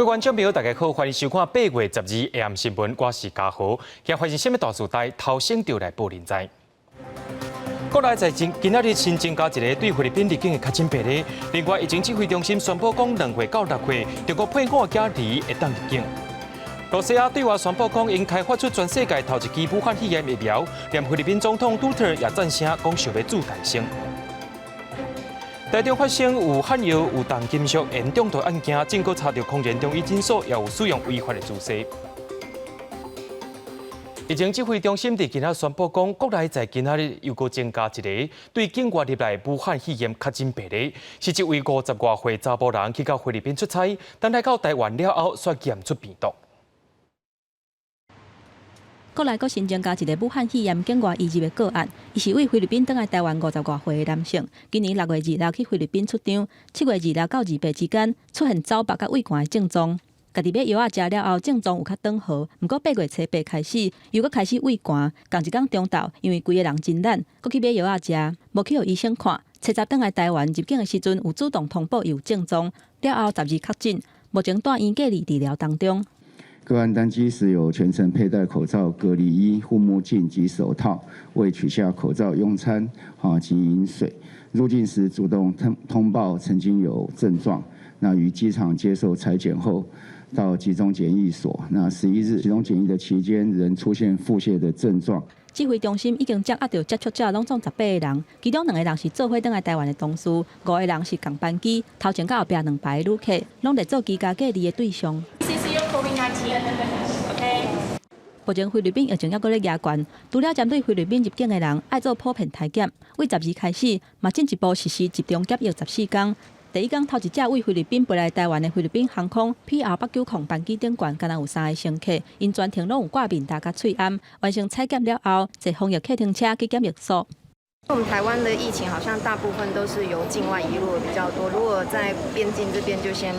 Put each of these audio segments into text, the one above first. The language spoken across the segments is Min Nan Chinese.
各位觀眾朋友，大家好，歡迎收看8月12下暗新聞，我是嘉豪。今發生啥物大事代，頭先就來報恁知。國內在今今仔日新增加一个對菲律賓入境的確診病例。另外，疫情指揮中心宣布講，2歲到6歲中國配偶的囝兒會當入境。露西亞對外宣布講，𪜶開發出全世界頭一支武漢肺炎疫苗，連菲律賓總統杜特爾也贊聲講想欲祝台生。台中發生有罕藥有重金屬鹽中毒案件，警方查著空前中醫診所也有使用違法的注射。疫情指揮中心佇今仔宣布講，國內在今仔日又閣增加一个對境外入來武漢肺炎確診病例，是一位50外歲查埔人去到菲律賓出差，等來到台灣了後，煞驗出病毒。國內閣新增加一个武漢肺炎境外移入的個案，伊是對菲律賓轉來台灣50外歲的男性，今年6月26去菲律賓出張，7月26到28之間出現走腹佮胃寒的症狀。家己買藥仔食了後，症狀有較轉好，毋過8月初八開始又閣開始胃寒，仝一工中晝，因為規个人真懶，閣去買藥仔食，無去予醫生看。初十轉來台灣入境的時陣，有主動通報有症狀，了後12確診，目前蹛院隔離治療當中。個案登機時有全程佩戴口罩、隔離衣、護目鏡及手套，未取下口罩用餐及飲水。入境時主動通報曾經有症狀，那於機場接受採檢後，到集中檢疫所。那11日集中檢疫的期間，仍出現腹瀉的症狀。指揮中心已經掌握著接觸者攏總18個人，其中兩个人是做伙轉來台灣的同事，五个人是仝班機，頭前佮後壁兩排的旅客，攏列做居家隔離的對象。目前菲律賓疫情猶閣咧嚴峻，除了針對菲律賓入境的人愛做普遍篩檢，對12開始嘛進一步實施集中檢疫14天。第一工頭一隻對菲律賓飛來台灣的菲律賓航空 PR 890班機頂懸，敢若有三个乘客，𪜶全程攏有掛面罩佮喙罨，完成採檢了後，坐防疫客廳車去檢疫所。我們台灣的疫情好像大部分都是由境外移入的比較多，如果在邊境這邊就先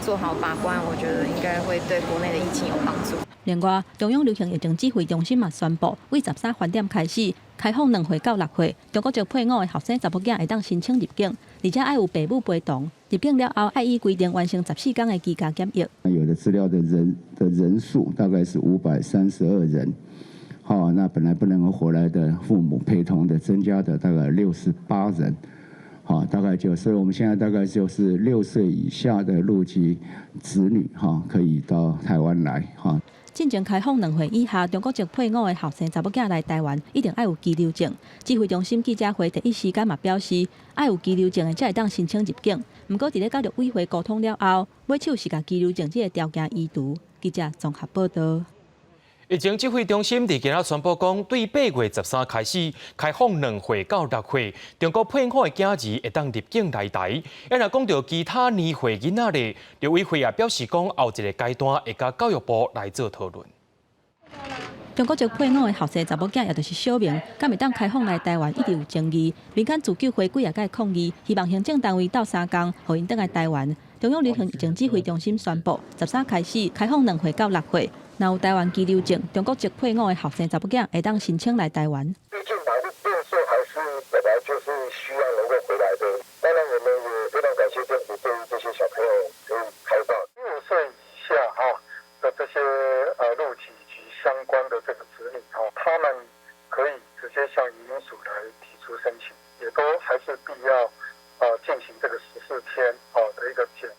做好把關，我覺得應該會對國內的疫情有幫助。另外，中央流行疫情指揮中心嘛宣布，對13翻點開始開放2歲到6歲中國籍配偶的後生查某囝會當申請入境，而且愛有爸母陪同。入境了後，愛依規定完成14天的居家檢疫。有的資料的人數大概是532人。好，那本來不能夠回來的父母陪同的增加的大概68人。好，大概就，所以我們現在大概就是6歲以下的入籍子女，哈，可以到台灣來，哈。進前開放2歲以下中國籍配偶的後生查某囝來台灣，一定愛有居留證。指揮中心記者會第一時間嘛表示，愛有居留證的才會當申請入境。毋過，佇咧佮陸委會溝通了後，尾手是共居留證這个條件移除。記者綜合報導。疫情指揮中心佇今仔宣布講，對8月13開始開放2歲到6歲中國配偶的囝兒會當入境來台。啊，若講著其他年歲囡仔咧，陸委會也表示講，後一个階段會佮教育部來做討論。中國籍配偶的後生查某囝，也就是小明，敢會當開放來台灣，一直有爭議。民間自救會幾仔擺抗議，希望行政單位鬥相共，予𪜶轉來台灣。中央流行疫情指揮中心宣布，13開始開放2歲到6歲，若有台灣居留證、中國籍配偶的後生查某囝，會當申請來台灣。畢竟嘛，6歲還是本來就是需要能夠回來的。當然，我們也非常感謝政府對於這些小朋友可以開放6歲以下哈的這些入籍及相關的這個子女哈，他們可以直接向移民署來提出申請，也都還是必要進行這個14天的一個檢。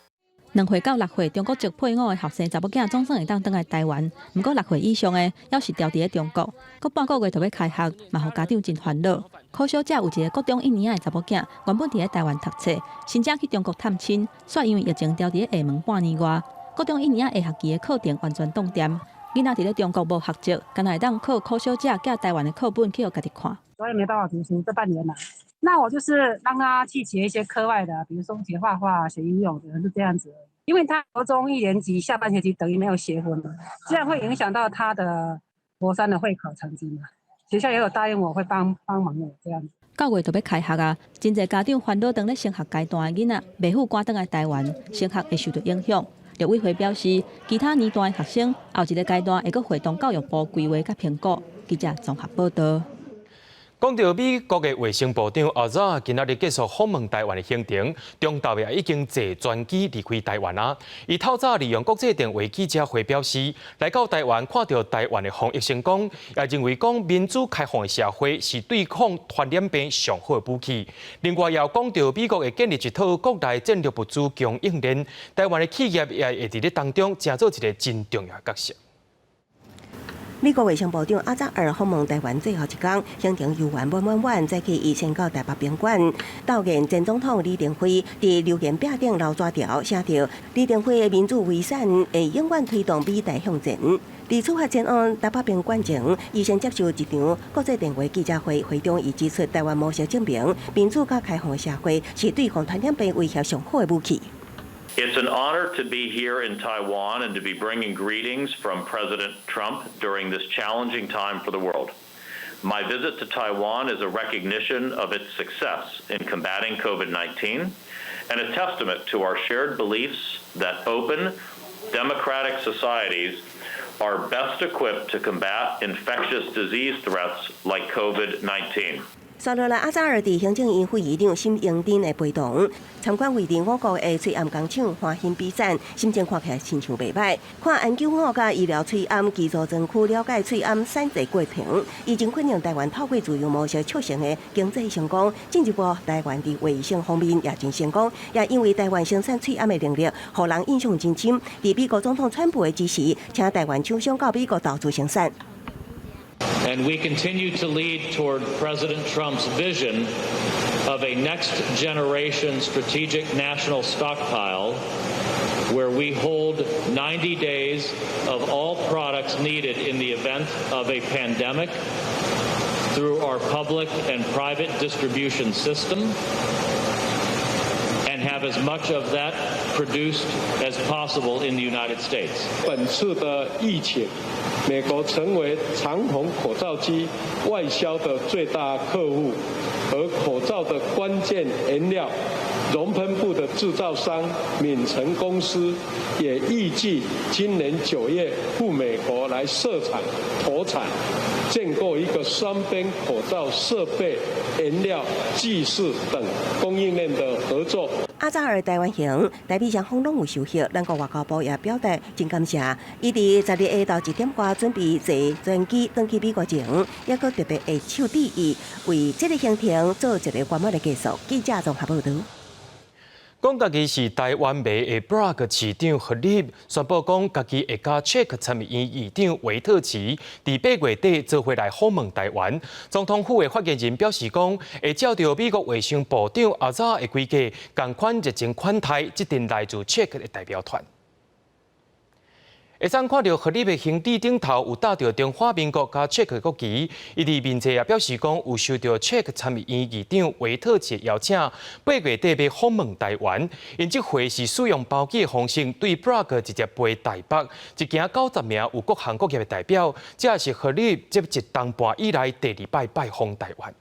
2歲到6歲中國籍配偶的後生查某囝總算會當轉來台灣，毋過6歲以上的猶是牢佇咧中國，閣半個月就欲開學，嘛予家長真煩惱。可小姐有一个國中一年仔的查某囝，原本佇咧台灣讀冊，申請去中國探親，煞因為疫情牢佇咧廈門半年外，國中一年仔下學期的課程完全凍定。囡仔佇咧中國無學籍，干焦會當靠可小姐寄台灣的課本去予家己看。我也沒辦法讀書，這半年來，那我就是讓他去學一些課外的，比如說學畫畫、學游泳的，是這樣子。因為他國中一年級下半學期等於沒有學分了，這樣會影響到他的國三的會考成績嘛。學校也有答應我會幫幫忙我這樣子。9月就欲開學啊，真濟家長煩惱，當咧升學階段的囡仔袂赴趕轉來台灣，升學會受著影響。陸委會表示，其他年段的學生後一个階段會閣會同教育部規劃佮評估。記者綜合報導。講到美國的衛生部長阿扎今仔日結束訪問台灣的行程，中晝也已經坐專機離開台灣啦。伊透早利用國際電話記者會表示，來到台灣看著台灣的防疫成功，也認為講民主開放的社會是對抗傳染病上好的武器。另外，也講到美國會建立一套國內戰略物資供應鏈，台灣的企業也會佇咧當中成做一个真重要的角色。美國衛生部長阿扎爾訪問台灣最後一工，行程遊玩滿滿滿，再去伊先到台北賓館，到見前總統李登輝，佇留言壁頂留紙條，寫著李登輝的民主遺產會永遠推動美台向前。佇出發前往台北賓館前，伊先接受一場國際電話記者會，會中伊指出，台灣模式證明民主佮開放的社會是對抗傳染病威脅上好的武器。 It's an honor to be here in Taiwan and to be bringing greetings from President Trump during this challenging time for the world. My visit to Taiwan is a recognition of its success in combating COVID-19 and a testament to our shared beliefs that open, democratic societies are best equipped to combat infectious disease threats like COVID-19. 紲落來，阿扎爾佇行政院副院長沈榮津的陪同參觀位佇五股的喙罨工廠，歡欣比讚，心情看起來親像袂䆀。看 N95佮醫療喙罨技術專區，了解喙罨產製過程，伊真肯定台灣透過自由模式促成的經濟成功。進一步，台灣佇衛生方面也真成功，也因為台灣生產喙罨的能力，予人印象真深。佇美國總統川普的支持，請台灣廠商到美國投資生產。 And we continue to lead toward President Trump's vision of a next generation strategic national stockpile where we hold 90 days of all products needed in the event of a pandemic through our public and private distribution system and have as much of that produced as possible in the United States. 本次的疫情，美國成為長虹口罩機外銷的最大客戶，而口罩的關鍵原料熔噴布的製造商敏成公司也預計今年9月赴美國來設廠投產，建構一個雙邊口罩設備、原料、技術等供應鏈的合作。阿扎爾台灣行，台美雙方攏有收穫，咱國外交部也表達真感謝。伊佇12下晝1點外準備坐專機轉去美國前，猶閣特別下手致意，為這个行程做一个圓滿的結束。記者綜合報導。講家己是台灣迷的布拉格市長賀立宣布講，家己會佮捷克參議院議長維特奇，佇8月底做伙來訪問台灣。總統府的發言人表示講，會照著美國衛生部長阿扎的規格，仝款熱情款待這陣來自捷克的代表團。會當看著賀立的行李頂頭有搭著中華民國佮捷克國旗，伊佇面冊也表示講，有收到捷克參議院議長維特奇的邀請，8月底欲訪問台灣。𪜶這回是使用包機的方式，對布拉格直接飛台北，一行90名有各行各業的代表，這是賀立這一冬半以來第二擺拜訪台灣。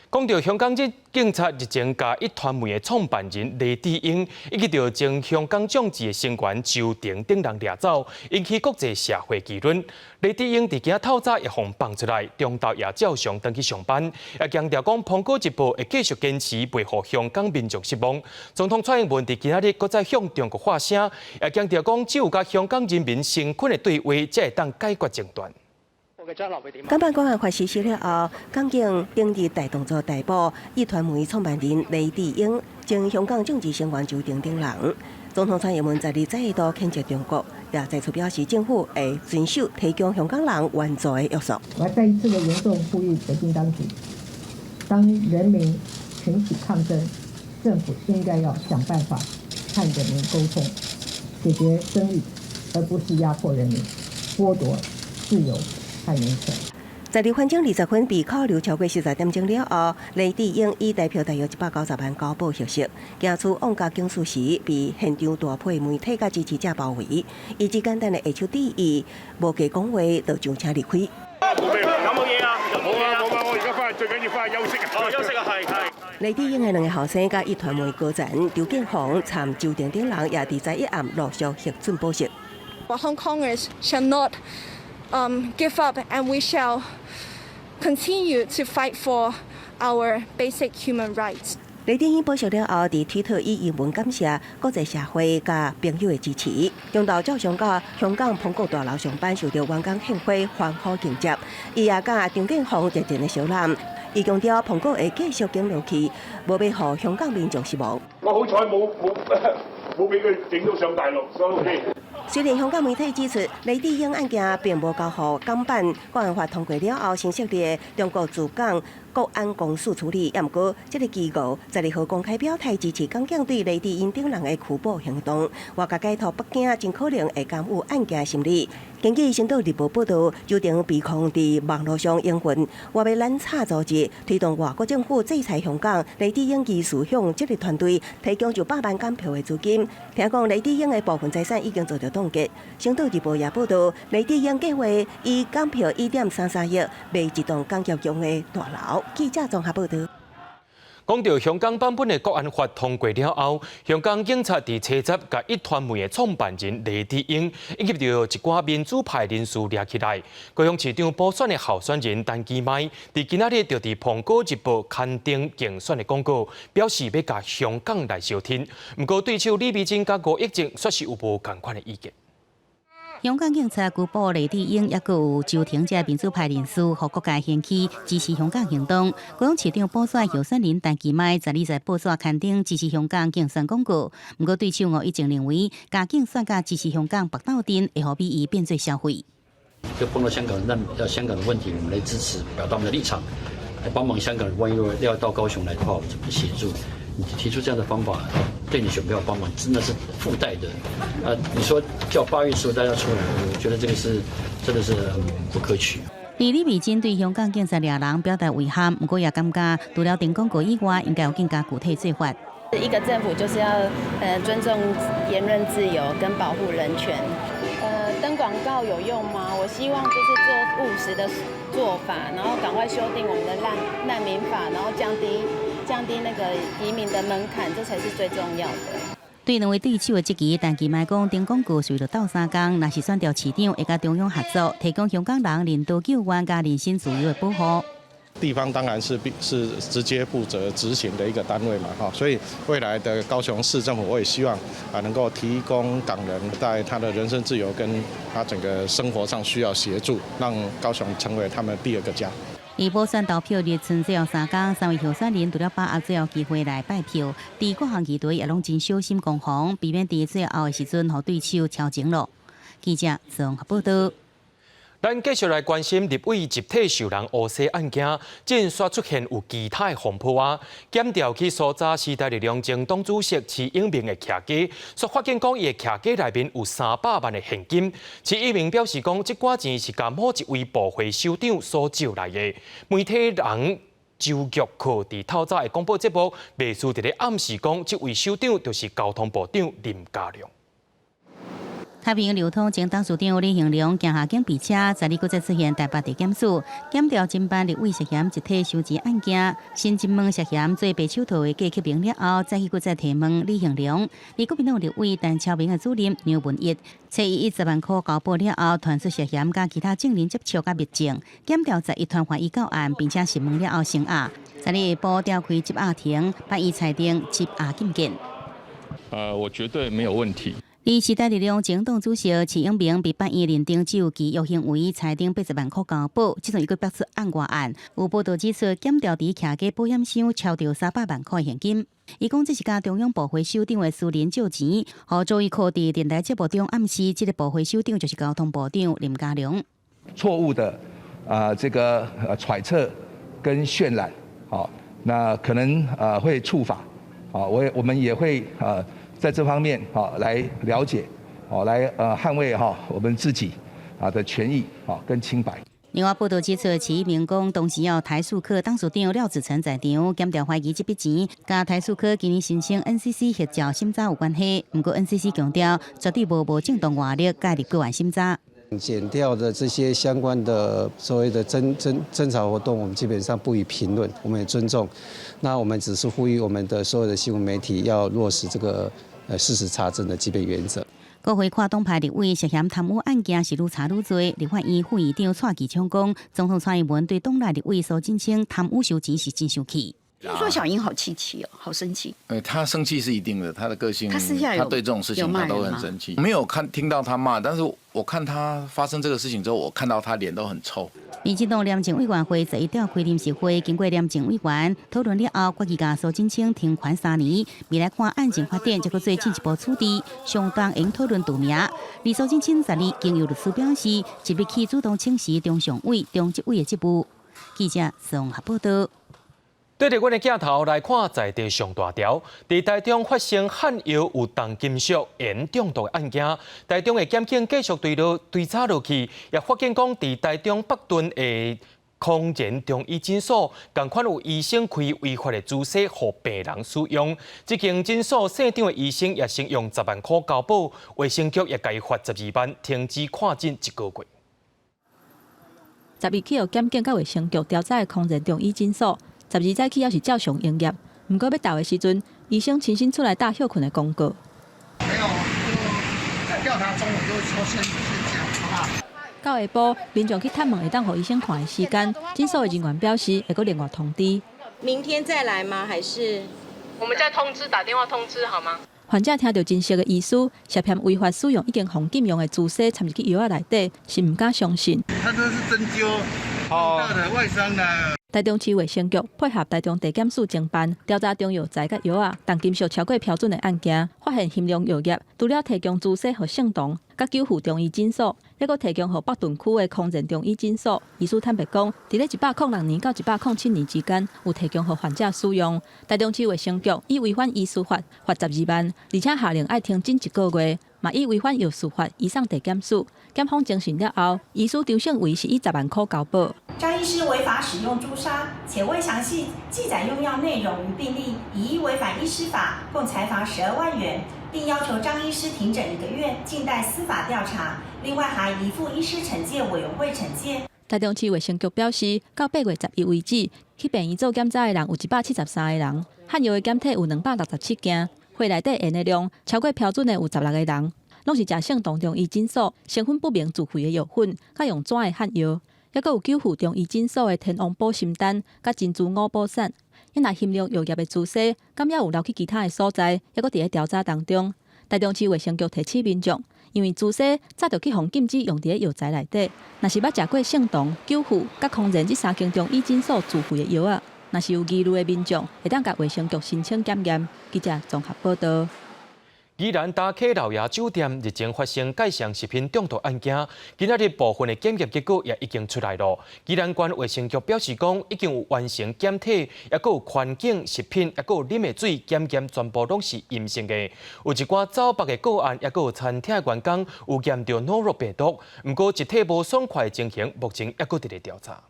講著香港這警察日前共壹傳媒的創辦人黎智英，以及著前香港眾志的成員周庭等人掠走，引起國際社會議論。黎智英佇今透早也予放出來，中晝也照常轉去上班，也強調講《蘋果日報》會繼續堅持，袂予香港民眾失望。總統蔡英文佇今仔日閣再向中國發聲，也強調講只有佮香港人民誠懇的對話，才會當解決爭端。港版國安法實施了後，港警頂日大動作逮捕壹傳媒創辦人黎智英、前香港眾志成員周庭等人。總統蔡英文十二再度譴責中國，也再次表示政府會遵守提供香港人援助的約束。我再一次的嚴重呼籲北京當局，當人民群起抗爭，政府應該要想辦法和人民溝通，解決爭議，而不是壓迫人民、剝奪自由和人權。十二分鐘20分被扣留超過12點鐘了後，黎智英以台票大約190萬交保獲釋。行出旺角警署時，被現場大批媒體佮支持者包圍。伊只簡單的下手致意，無加講話，就上車離開。有冇嘢啊？冇啊冇啊！我而家翻去最緊要翻去休息啊！哦，休息啊，係係。黎智英的兩个後生佮壹傳媒高層張劍虹參周庭等人，也佇昨一暗陸續獲准保釋。 Hong Kongers shall not give up, and we shall continue to fight for our basic human rights. 黎智英保釋了後，佇推特以英文感謝國際社會佮朋友的支持。中晝照常到香港蘋果大樓上班，受著員工獻花歡呼迎接。伊也佮張劍虹熱情的相攬。伊強調蘋果會繼續撐落去，無欲予香港民眾失望。我好彩冇俾佢整到上大陸，所以 OK。雖然香港媒體指出，黎智英案件並無交予港版國安法通過了後新設立的中國駐港國安公署處理，毋過這个機構12號公開表態支持港警對黎智英等人的拘捕行動，外界解讀北京真可能會干預案件審理。根據《星島日報》報導，周庭被控佇網路上營運外欲攬炒組織，推動外國政府制裁香港。黎智英疑似向這个團隊提供100萬港票的資金。聽講黎智英的部分財產已經遭著凍結。《星島日報》也報導，黎智英計劃以港票1.33億賣一棟工業用的大樓。記者綜合報導。講著香港版本的國安法通過了後，香港警察佇初十共壹傳媒的創辦人黎智英以及著一寡民主派人士掠起來。高雄市長補選的候選人陳其邁，佇今仔日就佇《蘋果日報》刊登競選的廣告，表示欲共香港來相挺。毋過對手李美珍佮吳益政煞是有無仝款的意見。香港警察拘捕黎智英，抑閣有周庭這民主派人士，予各界掀起支持香港行動。高雄市長補選候選人陳其邁12在報紙刊登支持香港競選廣告，毋過對手吳益政認為，共競選佮支持香港縛鬥陣，會予民意變做消費。就碰到香港難，要香港的問題，我們來支持，表達我們的立場，來幫忙香港。萬一要到高雄來的話，我們怎麼協助？你提出這樣的方法，對你選票幫忙，真的是附帶的。啊，你說叫8月15大家出來，我覺得這個是真的是很不可取。李美珍對香港警察掠人表達遺憾，毋過也感覺除了登廣告以外，應該有更加具體做法。一個政府就是要尊重言論自由跟保護人權。登廣告有用嗎？我希望就是做務實的做法，然後趕快修訂我們的難民法，然後降低那個移民的門檻，這才是最重要的。對兩位對手的質疑，陳其邁講登廣告是為著鬥相共，若是選著市長，會佮中央合作，提供香港人人道救援佮人身自由的保護。地方當然是直接負責執行的一個單位嘛，哈，所以未來的高雄市政府，我也希望啊能夠提供港人在他的人身自由跟他整個生活上需要協助，讓高雄成為他們第二個家。伊補選投票日賰最後三工，三位候選人除了把握最後機會來拜票，佇各項議題也攏真小心攻防，避免佇最後的時陣予對手超前囉。記者綜合報導。咱繼續來關心立委集體受人烏紗案件，進煞出現有其他的風波啊！檢調去搜查時代力量前黨主席徐永明的徛家，煞發現講伊的徛家內面有300萬的現金。徐永明表示講，這寡錢是共某一位部會首長所借來的。媒體人周玉蔻佇透早的廣播節目，袂輸佇咧暗示講，這位首長就是交通部長林佳龍。太平洋流通前董事長李興龍駕下警備車，12閣再出現台北地檢署，檢調偵辦立委涉嫌集體收錢案件，先質問涉嫌做白手套的郭克明了後，再去閣再提問李興龍。而國民黨立委陳超明的主任梁文益，揣伊以10萬箍交保了後，傳出涉嫌佮其他證人接觸佮密證，檢調11傳喚伊到案，並且詢問了後聲押。12下晡調開執押庭，判伊裁定執押禁見。我絕對沒有問題。而時代力量前黨主席徐永明被法院認定只有拒約行為，裁定80萬箍交保，這陣伊閣爆出案外案。有報道指出，檢調佇徛家保險箱抄著300萬箍現金。伊講這是共中央部會首長的私人借錢，予周玉蔻佇電台節目中暗示，這个部會首長就是交通部長林佳龍。錯誤的啊，這個揣測跟渲染，好，那可能會觸法，啊，我們也會在這方面啊來了解，哦來捍衛哈我們自己啊的權益啊跟清白。另外報道指出，徐永明講當時有台塑科董事長廖子成在場，檢調懷疑這筆錢佮台塑科今年申請 NCC 核照審查有關係。毋過 NCC 強調，絕對無無正當外力介入個案審查。檢調的這些相關的所謂的偵查活動，我們基本上不予評論，我們也尊重。那我們只是呼籲我們的所有的新聞媒體要落實這個事實查證的基本原則。國會跨黨派立委涉嫌貪污案件是愈查愈濟，立法院副院長蔡其昌講，總統蔡英文對黨內立委蘇貞昌貪污收錢是真生氣。聽說小英好氣氣哦，好生氣。他生氣是一定的，他的個性，他私下他對這種事情他都很生氣。沒有看聽到他罵，但是我看他發生這個事情之後，我看到他臉都很臭。民進黨廉政委員會十一召開臨時會，經過廉政委員討論了後，決議共蘇貞昌停權3年。未來看案情發展，才閣做進一步處置，相當會討論除名。而蘇貞昌12經由律師表示，即日起主動請辭中常委、中執委的職務。記者綜合報道。對著阮的鏡頭來看，在地上大條，佇台中發生漢藥有重金屬鹽中毒的案件，台中的檢警繼續追查落去，也發現講佇台中北屯的康仁中醫診所，仝款有醫生開違法的朱砂，予病人使用。這間診所姓張的醫生也先用10萬箍交保，衛生局也共伊罰12萬，停止看診一個月。12去予檢警佮衛生局調查的康仁中醫診所。12早起猶是照常營業，毋過欲投的時陣，醫生親身出來打歇睏的公告。沒有，在調查中，我就說先先講，好不好？到下晡，民眾去探問會當予醫生看的時間，診所的人員表示會閣另外通知。明天再來嗎？還是我們再通知，打電話通知好嗎？患者聽著真實的醫師涉嫌違法使用已經予禁用的朱砂摻入去藥仔內底，是毋敢相信。他這是針灸，大的外傷的。台中市衛生局配合台中地檢署偵辦調查中藥材佮藥仔重金屬超過標準的案件，發現興隆藥業除了提供朱砂予聖同、佮久富中醫診所，猶閣提供予北屯區的康仁中醫診所。醫師坦白講，佇咧106年到107年之間，有提供予患者使用。台中市衛生局以違反醫師法罰12萬，而且下令愛停診一個月。嘛以違反藥事法移送地檢署，檢方偵訊了後，醫師張勝偉是以10萬箍交保。張醫師違法使用朱砂，且未詳細記載用藥內容與病歷，以違反醫師法，共裁罰12萬元，並要求張醫師停診一個月，靜待司法調查。另外，還移付醫師懲戒委員會懲戒。台中市衛生局表示，到8月11為止，去病院做檢查的人有173個人，漢藥的檢體有267件。血內底鹽的量超過標準的有16個人，攏是食聖同中醫診所成分不明自費的藥粉，佮用紙的漢藥，猶閣有久富中醫診所的天王保心丹、佮珍珠五寶散。因若興隆藥業的朱砂，敢猶有流去其他的所在，猶閣佇咧調查當中。台中市衛生局提醒民眾，因為朱砂早就去予禁止用佇咧藥材內底，若是捌食過聖同、久富、佮康仁這三間中醫診所自費的藥仔。若是有疑慮的民眾，會當共衛生局申請檢驗。記者綜合報道。宜蘭大溪老爺酒店日前發生蓋上食品中毒案件，今仔日部分的檢驗結果也已經出來了。宜蘭縣衛生局表示講，已經有完成檢體，猶閣有環境、食品，猶閣有啉的水檢驗，全部攏是陰性的。有一寡走縛的個案，猶閣有餐廳員工有驗著諾如病毒，毋過集體無爽快的情形，目前猶閣佇咧調查。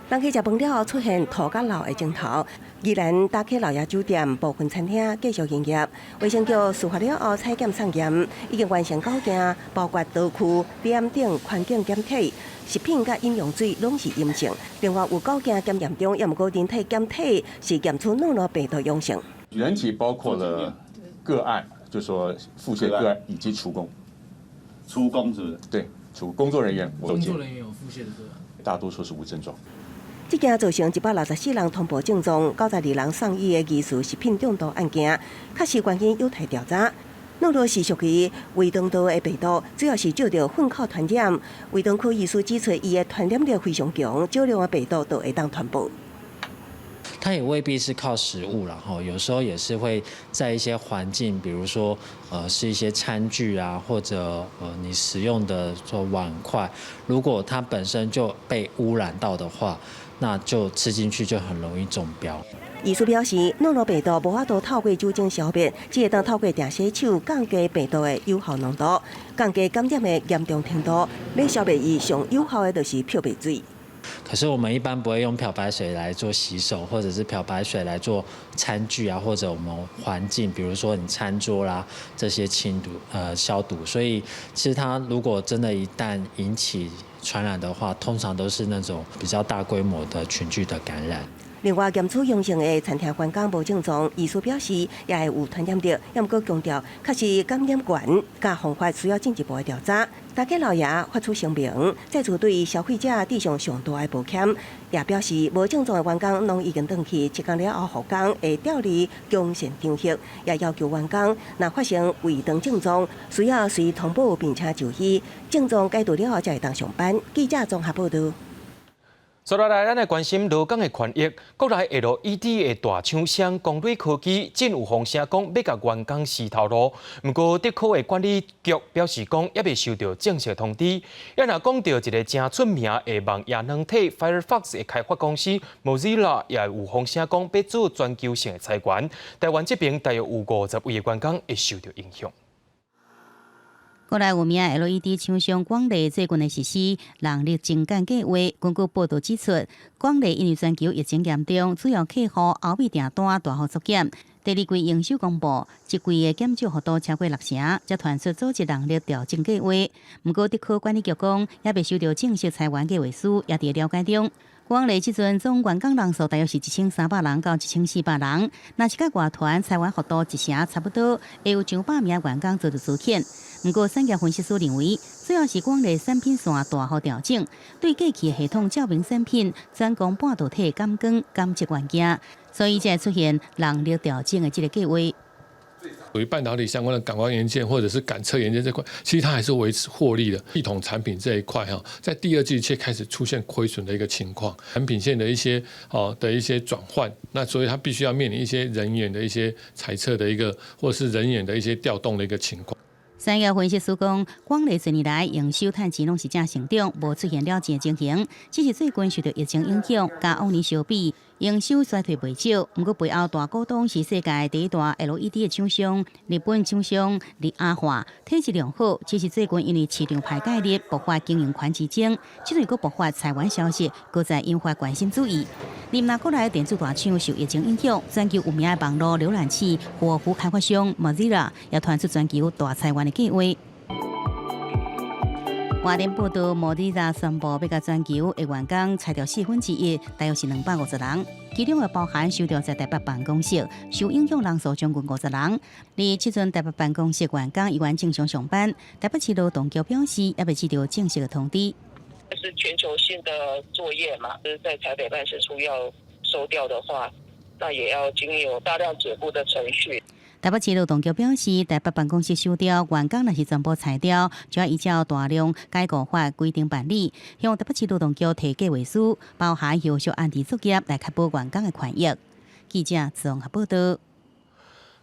人去食飯了後出現吐佮漏的症頭，宜蘭大溪老爺酒店部分餐廳繼續營業。衛生局事發了後採檢送驗，已經完成九件，包括刀具、點頂、環境檢體、食品佮飲用水攏是陰性。另外有九件檢驗中，猶毋過人體檢體是檢出諾如病毒陽性。人體包括了個案，就說腹瀉個案以及廚工。廚工是不是？對，廚工作人員。工作人員有腹瀉的個案，大多數是無症狀。這件造成164人通報症狀、92人送醫的疑似食品中毒案件，確實原因有待調查。諾如是屬於胃腸道的病毒，主要是藉著糞口傳染。胃腸科醫師指出，伊的傳染力非常強，少量的病毒都會當傳播。它也未必是靠食物，然後有時候也是會在一些環境，比如說，是一些餐具啊，或者你使用的說碗筷，如果它本身就被污染到的話，那就吃進去就很容易中標。醫師表示，諾如病毒無法度透過酒精消滅，只會當透過定洗手降低病毒的有效濃度，降低感染的嚴重程度。欲消滅伊上有效的就是漂白水。可是我們一般不會用漂白水來做洗手，或者是漂白水來做餐具啊，或者我們環境，比如說你餐桌啦這些清毒消毒。所以其實它如果真的一旦引起傳染的話，通常都是那種比較大規模的群聚的感染。另外，檢出陽性的餐廳員工無症狀，醫師表示也會有傳染力，也毋過強調確實感染源佮方法需要進一步的調查。大家老爺發出聲明，再次對消費者致上上大的抱歉，也表示無症狀的員工攏已經轉去7工了後復工，會調離強線場域，也要求員工若發生胃腸症狀，需要隨通報並且就醫，症狀解除了後才會當上班。記者綜合報道。接落來，咱來關心勞工的權益。國內 LED 的大廠商光磊科技，真有風聲講欲共員工辭頭路。毋過竹科的管理局表示講，猶未收到正式通知。也若講到一个誠出名的網頁軟體 Firefox 的開發公司 Mozilla，也有風聲講欲做全球性的裁員。台灣這邊大約有50位的員工會受到影響。國內有名 LED 廠商廣麗最近的實施人力精簡計劃。根據報道指出，廣麗因為全球疫情嚴重，主要客戶歐美訂單大幅縮減。第二季營收公布，一季的減少幅度超過六成，才傳出組織人力調整計劃。毋過，竹科管理局講，猶未收到正式裁員計劃書，也佇了解中。廣麗這陣總員工人數大約是1300人到1400人，若是佮外團裁員幅度一成差不多，會有上百名員工遭到資遣。毋過，產業分析師認為，主要是廣麗產品線大幅調整，對過去系統照明產品轉攻半導體感光感測元件，所以才會出現人力調整的這個計劃。屬於半導體相關的感光元件或者是感測元件這塊，其實它還是維持獲利的。系統產品這一塊哈，在第二季卻開始出現虧損的一個情況，產品線的一些哦的一些轉換，那所以它必須要面臨一些人員的一些裁撤的一個，或者是人員的一些調動的一個情況。產業分析師講，廣麗近年來營收趁錢攏是正成長，無出現了錢的情形，只是最近受到疫情影響，佮往年相比，營收衰退袂少。毋過背後大股東是世界第一大 LED 的廠商，日本廠商日亞化，體質良好，只是最近因為市場派介入，爆發經營權之爭，這陣閣爆發裁員消息，閣再引發關心注意。另外，國內電子大廠受疫情影響，全球有名的網路瀏覽器火狐開發商 Mozilla 也傳出全球大裁員的計劃。外電報道，Mozilla 宣布欲共全球的員工裁掉1/4，大約是250人，其中也包含收調在台北辦公室，受影響人數將近50人。而這陣台北辦公室員工依然正常上班。台北市勞動局表示，猶未接到正式的通知。是全球性的作業嘛，就是在台北辦事處要收掉的話，那也要經由大量解僱的程序。台北市勞動局表示，台北辦公室收掉員工，若是全部裁掉，就要依照大量解僱法規定辦理，向台北市勞動局提計劃書，包含後續安置作業來確保員工的權益。記者綜合報道。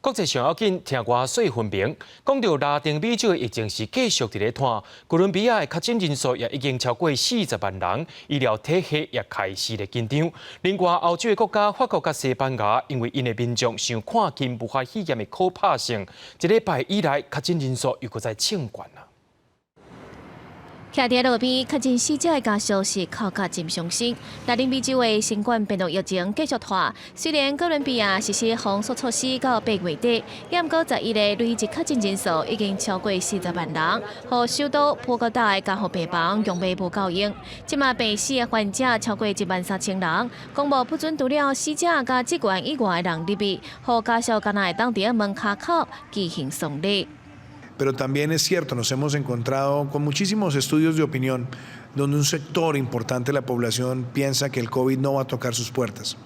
國際上要緊，聽外細分明，講到拉丁美洲的疫情是繼續佇咧拖，哥倫比亞的確診人數也已經超過40萬人，醫療體系也開始咧緊張。另外，歐洲的國家法國佮西班牙，因為𪜶的民眾傷看輕武漢肺炎的可怕性，一禮拜以來確診人數又閣再衝懸啦。徛佇路邊確診死者的家屬是哭甲真傷心。拉丁美洲的新冠病毒疫情繼續拖，雖然哥倫比亞實施封鎖措施到8月底，毋過11日累計確診人數已經超過40萬人，予首都波哥大的加護病房用欲無夠用。這馬病死的患者超過1萬3000人，公布不准除了死者佮職員以外的人入去，予家屬敢若會當佇門跤口舉行喪禮。 Pero también es cierto, nos hemos encontrado con muchísimos estudios de opinión donde un sector importante de la población piensa que el COVID no va a tocar sus puertas,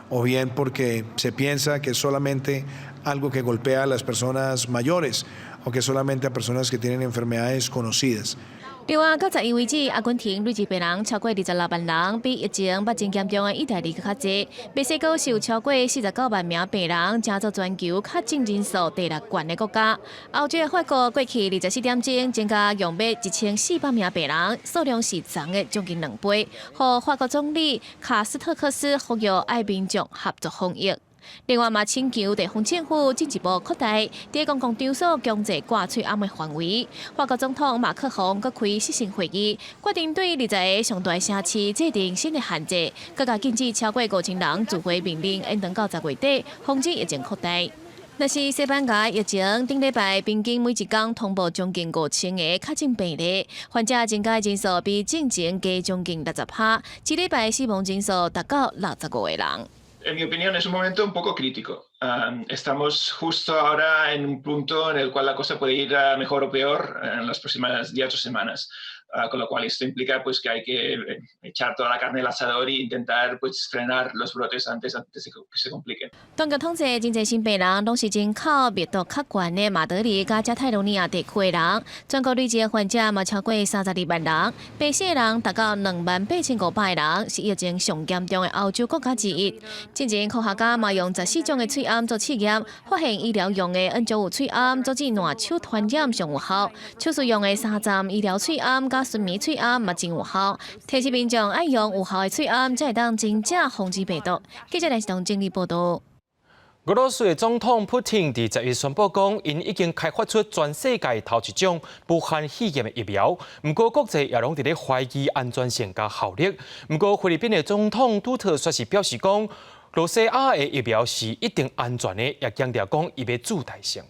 o bien porque se piensa que es solamente algo que golpea a las personas mayores o que solamente a personas que tienen enfermedades conocidas. 另外，到11為止，阿根廷累計病人超過26萬人，比疫情捌真嚴重的意大利閣較濟。墨西哥是有超過49萬名病人，成做全球確診人數第六懸的國家。歐洲的法國過去24點鐘增加陽碼1400名病人，數量是昨的將近2倍。予法國總理卡斯特克斯呼籲愛民眾合作防疫。另外嘛，請求地方政府進一步擴大佇公共場所強制掛喙罨的範圍。法國總統馬克宏閣開視訊會議，決定對20個上大城市制定新的限制，閣共禁止超過5000人聚會命令延長到10月底，防止疫情擴大。若是西班牙疫情，頂禮拜平均每一工通報將近5000個確診病例，患者增加人數比進前加將近60趴，這禮拜死亡人數達到65個人。En mi opinión, es un momento un poco crítico. Estamos justo ahora en un punto en el cual la cosa puede ir a mejor o peor en las próximas días o semanas. Con lo cual esto implica, pues, que hay que echar toda la carne al asador e intentar, pues, frenar los brotes antes de que se compliquen. 當局統計，真濟新病人攏是人口密度較懸的馬德里佮加泰羅尼亞地區的人，全國累計患者嘛超過32萬人，病死的人達到28,500人，是疫情上嚴重的歐洲國家之一。進前科學家嘛用14種的喙罨做試驗，發現醫療用的 N95喙罨阻止爛手傳染上有效，手術用的三站醫療喙罨佮巡糜喙罨嘛真有效，提醒民眾愛用有效的喙罨，才會當真正防止病毒。記者來自整理報道。俄羅斯的總統普丁佇11宣布講，𪜶已經開發出全世界頭一種武漢肺炎的疫苗。毋過國際也攏佇咧懷疑安全性佮效力。毋過菲律賓的總統杜特卻是表示講，羅西亞的疫苗是一定安全的，也強調講伊欲注大成。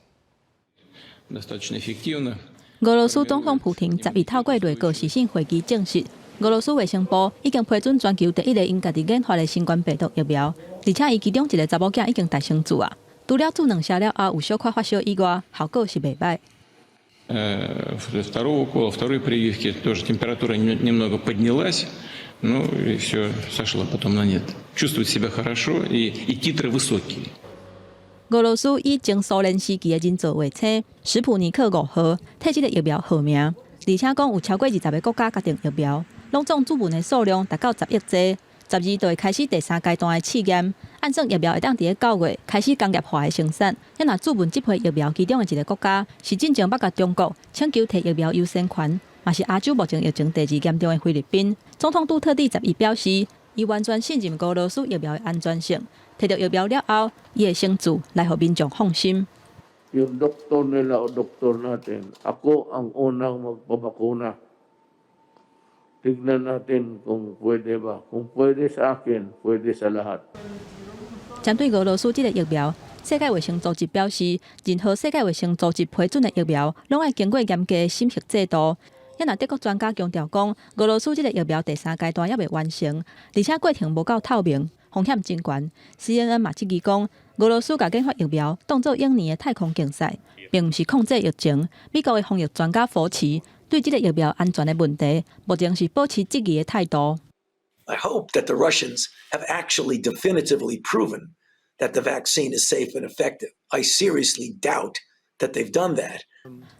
俄羅斯總統普丁11透過內閣視訊會議證實，俄羅斯衛生部已經批准全球第一个𪜶家己研發的新冠病毒疫苗，而且伊其中一个查某囝已經大生注啊，除了注兩針了後有小可發燒以外，效果是袂䆀。 Второго укола, второй прививки тоже температура немного поднялась, ну и все сошло потом на нет. Чувствует себя хорошо и титры высокие. 俄羅斯以前蘇聯時期的人造衛星史普尼克5號替這个疫苗號名，而且講有超過20个國家決定疫苗，攏總注文的數量達到10億劑。12就會開始第三階段的試驗，按算疫苗會當佇咧9月開始工業化的生產。若注文這批疫苗其中的一个國家是進前捌共中國請求提疫苗優先權，嘛是亞洲目前疫情第二嚴重的菲律賓。總統杜特蒂11表示，伊完全信任俄羅斯疫苗的安全性。提著疫苗了後，伊會先注來予民眾放心。 Yung doktor nila o doktor natin, ako ang unang magpabakuna. Tignan natin kung pwede ba. Kung pwede sa akin, pwede sa lahat. 針對俄羅斯這个疫苗，世界衛生組織表示，任何世界衛生組織批准的疫苗，攏愛經過嚴格的審核制度。若德國專家強調講，俄羅斯這个疫苗第三階段猶未完成，而且過程無夠透明，風險真懸。CNN 嘛質疑講，俄羅斯共研發疫苗當做永年的太空競賽，並毋是控制疫情。美國的防疫專家佛奇對這个疫苗安全的問題，目前是保持質疑的態度。 I hope that the Russians have actually definitively proven that the vaccine is safe and effective. I seriously doubt that they've done that.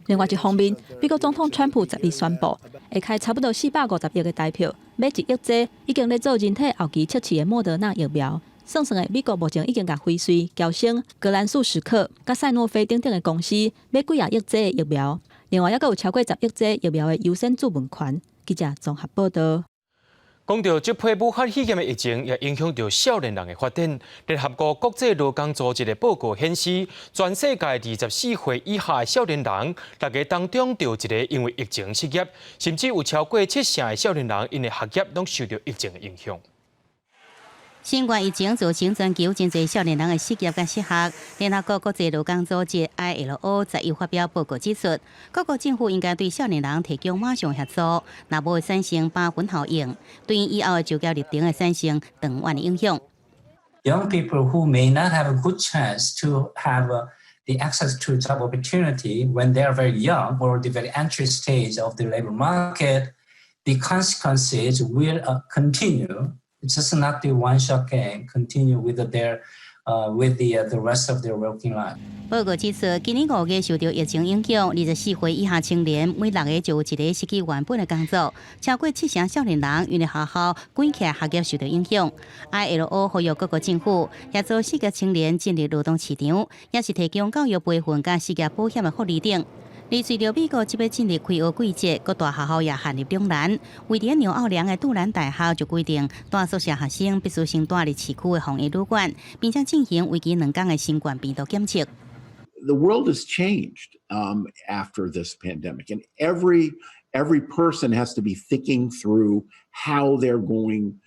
另外一方面，美國總統川普11宣布，會開差不多450億的台票，買1億劑已經咧做人體後期測試的莫德納疫苗。算算的，美國目前已經共輝瑞、嬌生、格蘭素史克、佮賽諾菲等等的公司買幾仔億劑的疫苗。另外，猶閣有超過10億劑疫苗的優先注文權。記者綜合報道。講到這批武漢肺炎的疫情，也影響著少年人的發展。聯合國國際勞工組織的報告顯示，全世界24歲以下的少年人，六个當中就有一个因為疫情失業，甚至有超過七成的少年人𪜶的學業攏受著疫情的影響。新冠疫情造成全球真濟少年人的失業佮失學。聯合國國際勞工組織 ILO 11發表報告指出，各國政府應該對少年人提供馬上協助，若無會產生疤痕效應，對以後的就業歷程會產生長遠的影響。 Young people who may not have a good chance to have the access to job opportunity when they are very young or the very entry stage of the labor market, the consequences will continue. It's just not the one-shot game. Continue with the rest of their working life. 報告指出，今年5月受著疫情影響，24歲以下青年每六个就有一个失去原本的工作，超過七成少年人因為學校關起來，學業受著影響。ILO 呼籲各國政府協助失業青年進入勞動市場，也是提供教育培訓佮失業保險的福利等。而隨著美國這欲進入開學季節，各大學校也陷入兩難。位佇紐奧良的杜蘭大學就規定，蹛宿舍學生必須先蹛佇市區的防疫旅館，並且進行為期2工的新冠病毒檢測。 The world has changed after this pandemic, and every person has to be thinking through how they're going,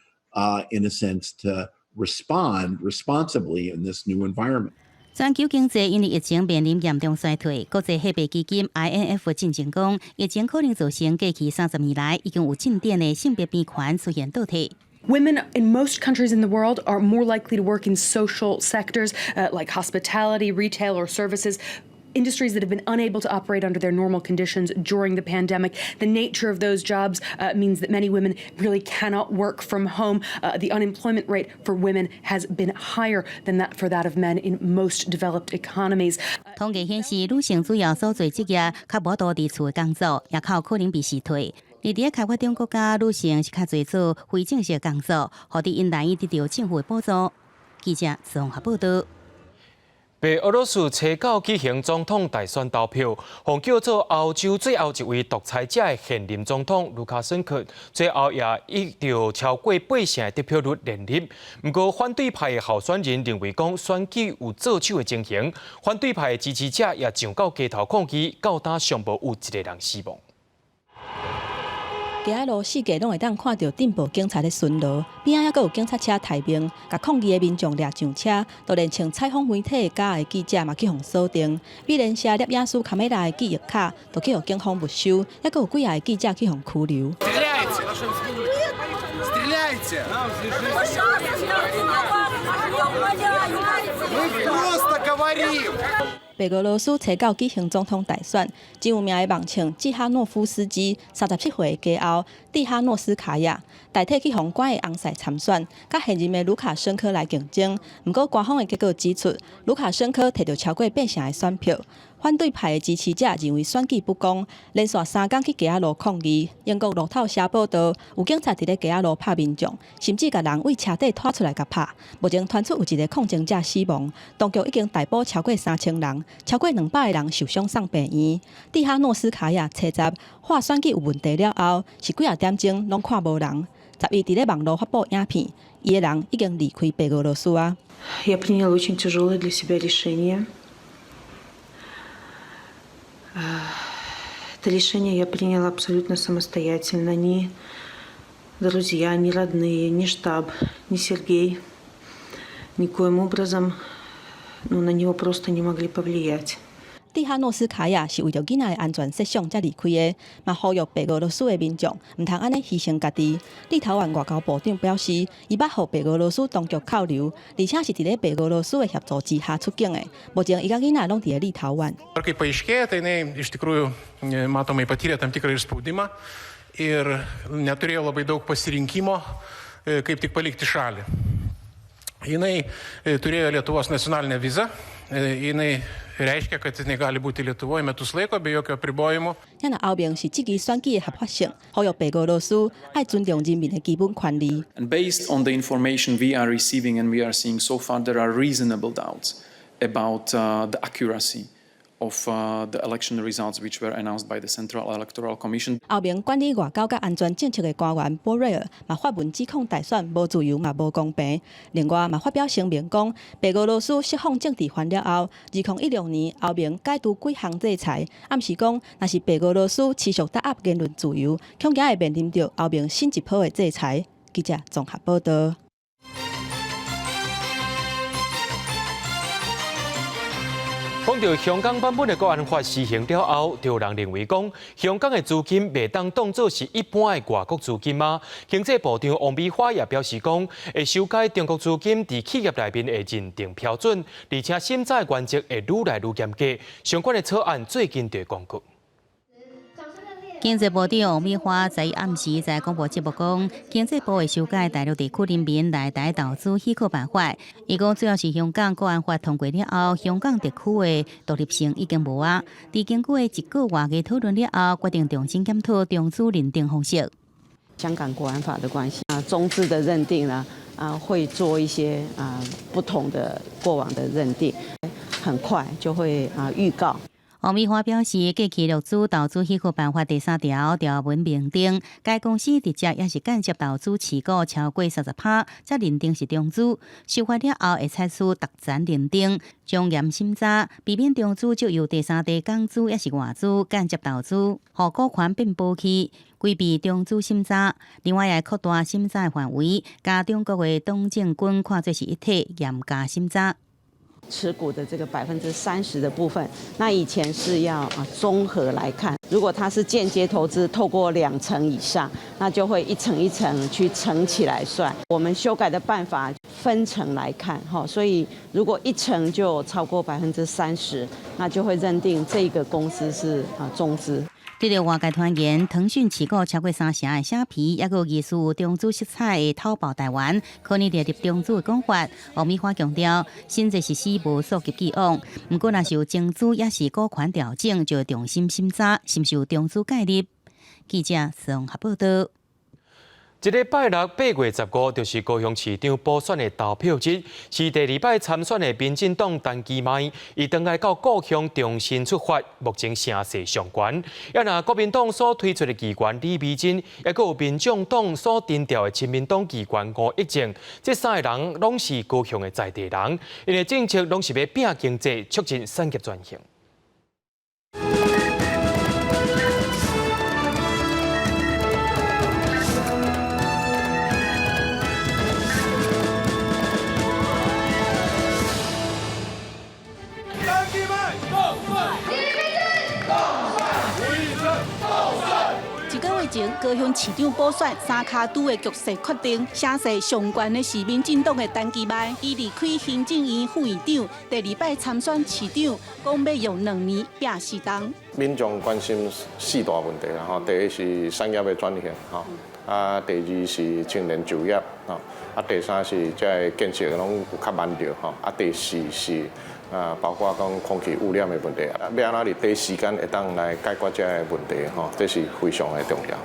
in a sense, to respond responsibly in this new environment. 全球經濟因為疫情面臨嚴重衰退，國際貨幣基金 IMF 進前講，疫情可能造成過去30年來已經有進展的性別平權出現倒退。Women in most countries in the world are more likely to work in social sectors like hospitality, retail, or services, industries that have been unable to operate under their normal conditions during the pandemic. The nature of those jobs means that many women really cannot work from home. The unemployment rate for women has been higher than that for that of men in most developed economies. 統計顯示，女性主要所做職業較無多佇厝的工作，也較有可能被辭退。而佇開發中國家，女性是較濟做非正式工作，予𪜶難以得著政府的補助。記者綜合報道。白俄羅斯初九舉行總統大選投票，予叫做歐洲最後一位獨裁者的現任總統盧卡申科，最後也以著超過八成的得票率連任。毋過反對派的候選人認為講選舉有做手的情形，反對派的支持者也上到街頭抗議，到今尚無有一个人死亡。街仔路四界攏會當看著鎮暴警察咧巡邏，邊仔猶閣有警察車待命，共抗議的民眾掠上車，就連穿採訪媒體甲的記者嘛去予鎖定。美聯社攝影師卡梅拉的記憶卡都去予警方沒收，猶閣有幾个記者去予拘留。 Стреляйте! Мы просто говорим! 白俄羅斯初九舉行總統大選，真有名的網紅季哈諾夫斯基37歲的家後蒂哈諾斯卡亞代替去予趕的翁婿參選，佮現任的盧卡申科來競爭。毋過官方的結果指出，盧卡申科摕著超過八成的選票。反對派的支持者認為選舉不公，連續三工去街仔路抗議。英國路透社報道，有警察佇咧街仔路拍民眾，甚至共人對車底拖出來共拍。目前傳出有一個抗爭者死亡，當局已經逮捕超過3000人，超過200個人受傷送病院。蒂哈諾斯卡亞初十話選舉有問題了後，是幾仔點鐘攏看無人。12佇咧網路發布影片，伊的人已經離開白俄羅斯啊。 Я приняла очень тяжелое для себя решение. Это решение я приняла абсолютно самостоятельно. Ни друзья, ни родные, ни штаб, ни Сергей никоим образом, ну, на него просто не могли повлиять. 蒂哈諾斯卡亞是為著囡仔的安全設想才離開的，嘛呼籲白俄羅斯的民眾毋通按呢犧牲家己。立陶宛外交部長表示，伊捌予白俄羅斯當局扣留，而且是佇咧白俄羅斯的協助之下出境的。目前伊佮囡仔攏佇咧立陶宛。 Kai paaiškėja, tai jinai iš tikrųjų matomai patyrė tam tikrą ir spaudimą ir neturėjo labai daug pasirinkimo, kaip tik palikti šalį. Jinai turėjo Lietuvos nacionalinę vizą, jinai reiškia, kad jinai gali būti Lietuvoj metus laiko be jokio apribojimo. 咱若歐盟是質疑選舉的合法性，呼籲白俄羅斯愛尊重人民的基本權利。 And based on the information we are receiving and we are seeing so far, there are reasonable doubts about the accuracy of the election results which were announced by the Central Electoral Commission. 歐盟管理外交佮安全政策的官員波瑞爾嘛發文指控大選無自由嘛無公平。另外嘛發表聲明講，白俄羅斯釋放政治犯了後，2016年歐盟解除幾項制裁，暗示講，若是白俄羅斯持續打壓言論自由，恐驚會面臨著歐盟新一波的制裁。記者綜合報道。講著香港版本的國安法施行了後，就有人認為講，香港的資金袂當當做是一般的外國資金嗎？經濟部長王美花也表示講，會修改中國資金佇企業內面的認定標準，而且審查原則會愈來愈嚴格。相關的草案最近就會公告。經濟部長王美花在暗時在廣播節目講，經濟部會修改大陸地區人民來台投資許可辦法。伊講主要是香港國安法通過了後，香港特區的獨立性已經無啊。佇經過一個月的討論了後，決定重新檢討中資認定方式。香港國安法的關係啊，中資的認定呢啊，會做一些啊不同的過往的認定，很快就會啊預告。王美花表示，過去陸資投資許可辦法第三條條文明定，該公司直接抑是間接投資持股超過30%，才認定是中資。修法了後會採取逐層認定，從嚴審查，避免中資藉由第三地港資抑是外資間接投資，予股權變薄去，規避中資審查。另外，也擴大審查範圍，共中國的黨政軍看做是一體，嚴加審查。持股的這個30%的部分，那以前是要綜合來看，如果它是間接投資，透過2成以上，那就會一層一層去乘起來算。我們修改的辦法分層來看，所以如果1成就超過30%，那就會認定這個公司是中資。對著外界傳言，騰訊持股超過3成的蝦皮，抑閣有疑似中資色彩的淘寶台灣，可能列入中資的講法。王美花強調，新制實施無溯及既往，毋過若是有增資抑是股權調整，就會重新審查，是毋是有中資介入。記者綜合報道。這禮拜六8月15，就是高雄市長補選的投票日，是第二擺參選的民進黨陳其邁，伊轉來到故鄉重新出發，目前聲勢上懸。抑若國民黨所推出的議員李眉蓁，抑閣有民眾黨所徵調的親民黨議員吳益政，這三个人攏是高雄的在地人，𪜶的政策攏是欲拚經濟，促進產業轉型。一个月前，高雄市長補選三跤拄的局勢確定，聲勢上懸的是民進黨的陳其邁，伊離開行政院副院長，第二擺參選市長，講欲用2年拚四冬。民眾關心四大問題啦，吼，第一是產業的轉型，吼，第二是青年就業，吼，第三是這个建設攏有較慢著，吼，第四是包括講空氣污染的問題，欲按怎佇短時間會當來解決這个問題，吼，這是非常的重要。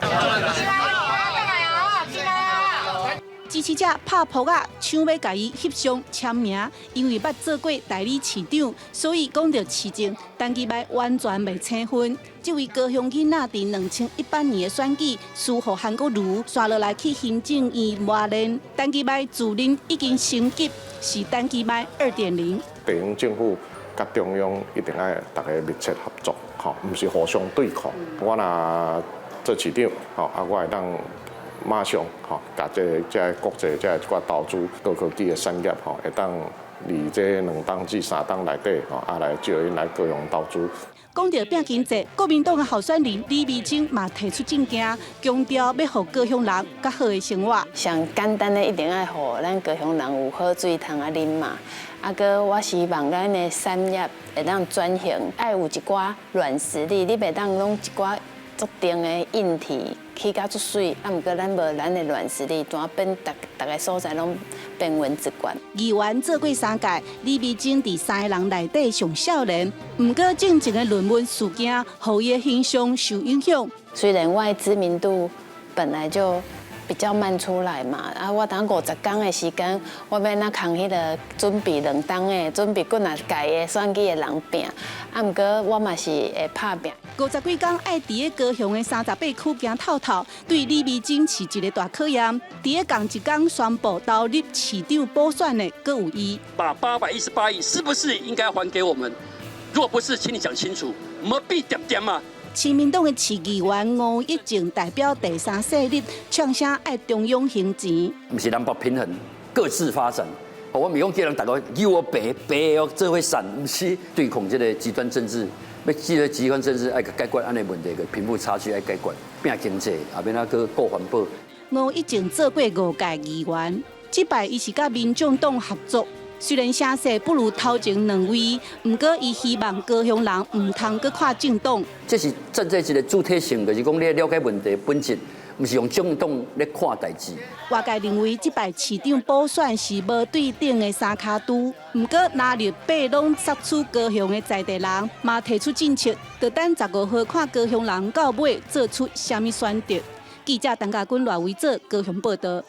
支持者拍噗仔，搶欲共伊翕相簽名，因為捌做過代理市長，所以講著市政，陳其邁完全袂生分。這位高雄囡仔佇2018年的選舉輸予韓國瑜，紲落來去行政院磨練。陳其邁自認已經升級，是陳其邁2.0。地方政府佮中央一定愛逐家密切合作，吼，毋是互相對抗。我若做市長，吼，我會當馬上吼，共這个國際這个一寡投資高科技的產業吼，會當佇這2冬至3冬內底吼，來招𪜶來高雄投資。講著拚經濟，國民黨的候選人李眉蓁嘛提出政見，強調欲予高雄人較好的生活。上簡單的一定愛予咱高雄人有好水通啊啉嘛。閣我希望咱的產業會當轉型，愛有一寡軟實力，你袂當攏一寡足重的硬體起甲足媠，毋過咱無咱的軟實力，怎變逐逐个所在攏變雲一罐。議員做過三屆，李眉蓁佇三个人內底上少年，毋過進前的論文事件，予伊的形象受影響。雖然我的知名度本來就比較慢出來嘛，我等50工的時間，我欲按怎空彼个準備2冬的，準備幾若屆的選舉的人拚，毋過我嘛是會拍拚。50幾工愛佇咧高雄的38區行透透，對李眉蓁是一个大考驗。佇咧仝一工宣布投入市長補選的，閣有伊。把818億是不是應該還給我們？若不是，請你講清楚，無必點點嘛。親民黨的市議員吳益政代表第三勢力，唱聲愛中央還錢。毋是南北平衡，各自發展。我毋是講叫人逐个由我白白哦做伙散，毋是對抗這个極端政治。欲這个極端政治愛解決按呢問題，個貧富差距愛解決，拚經濟，也欲按怎閣顧環保。吳益政做過5屆議員，這擺伊是佮民眾黨合作。雖然聲勢不如頭前2位，毋過伊希望高雄人毋通閣看政黨。這是站在一個主體性，就是講你了解問題本質，毋是用政黨咧看代誌。外界認為這擺市長補選是無對等的三跤拄，毋過藍綠白攏索取高雄的在地人，嘛提出政策，就等15號看高雄人到尾做出啥物選擇。記者陳家軍、賴維哲高雄報道。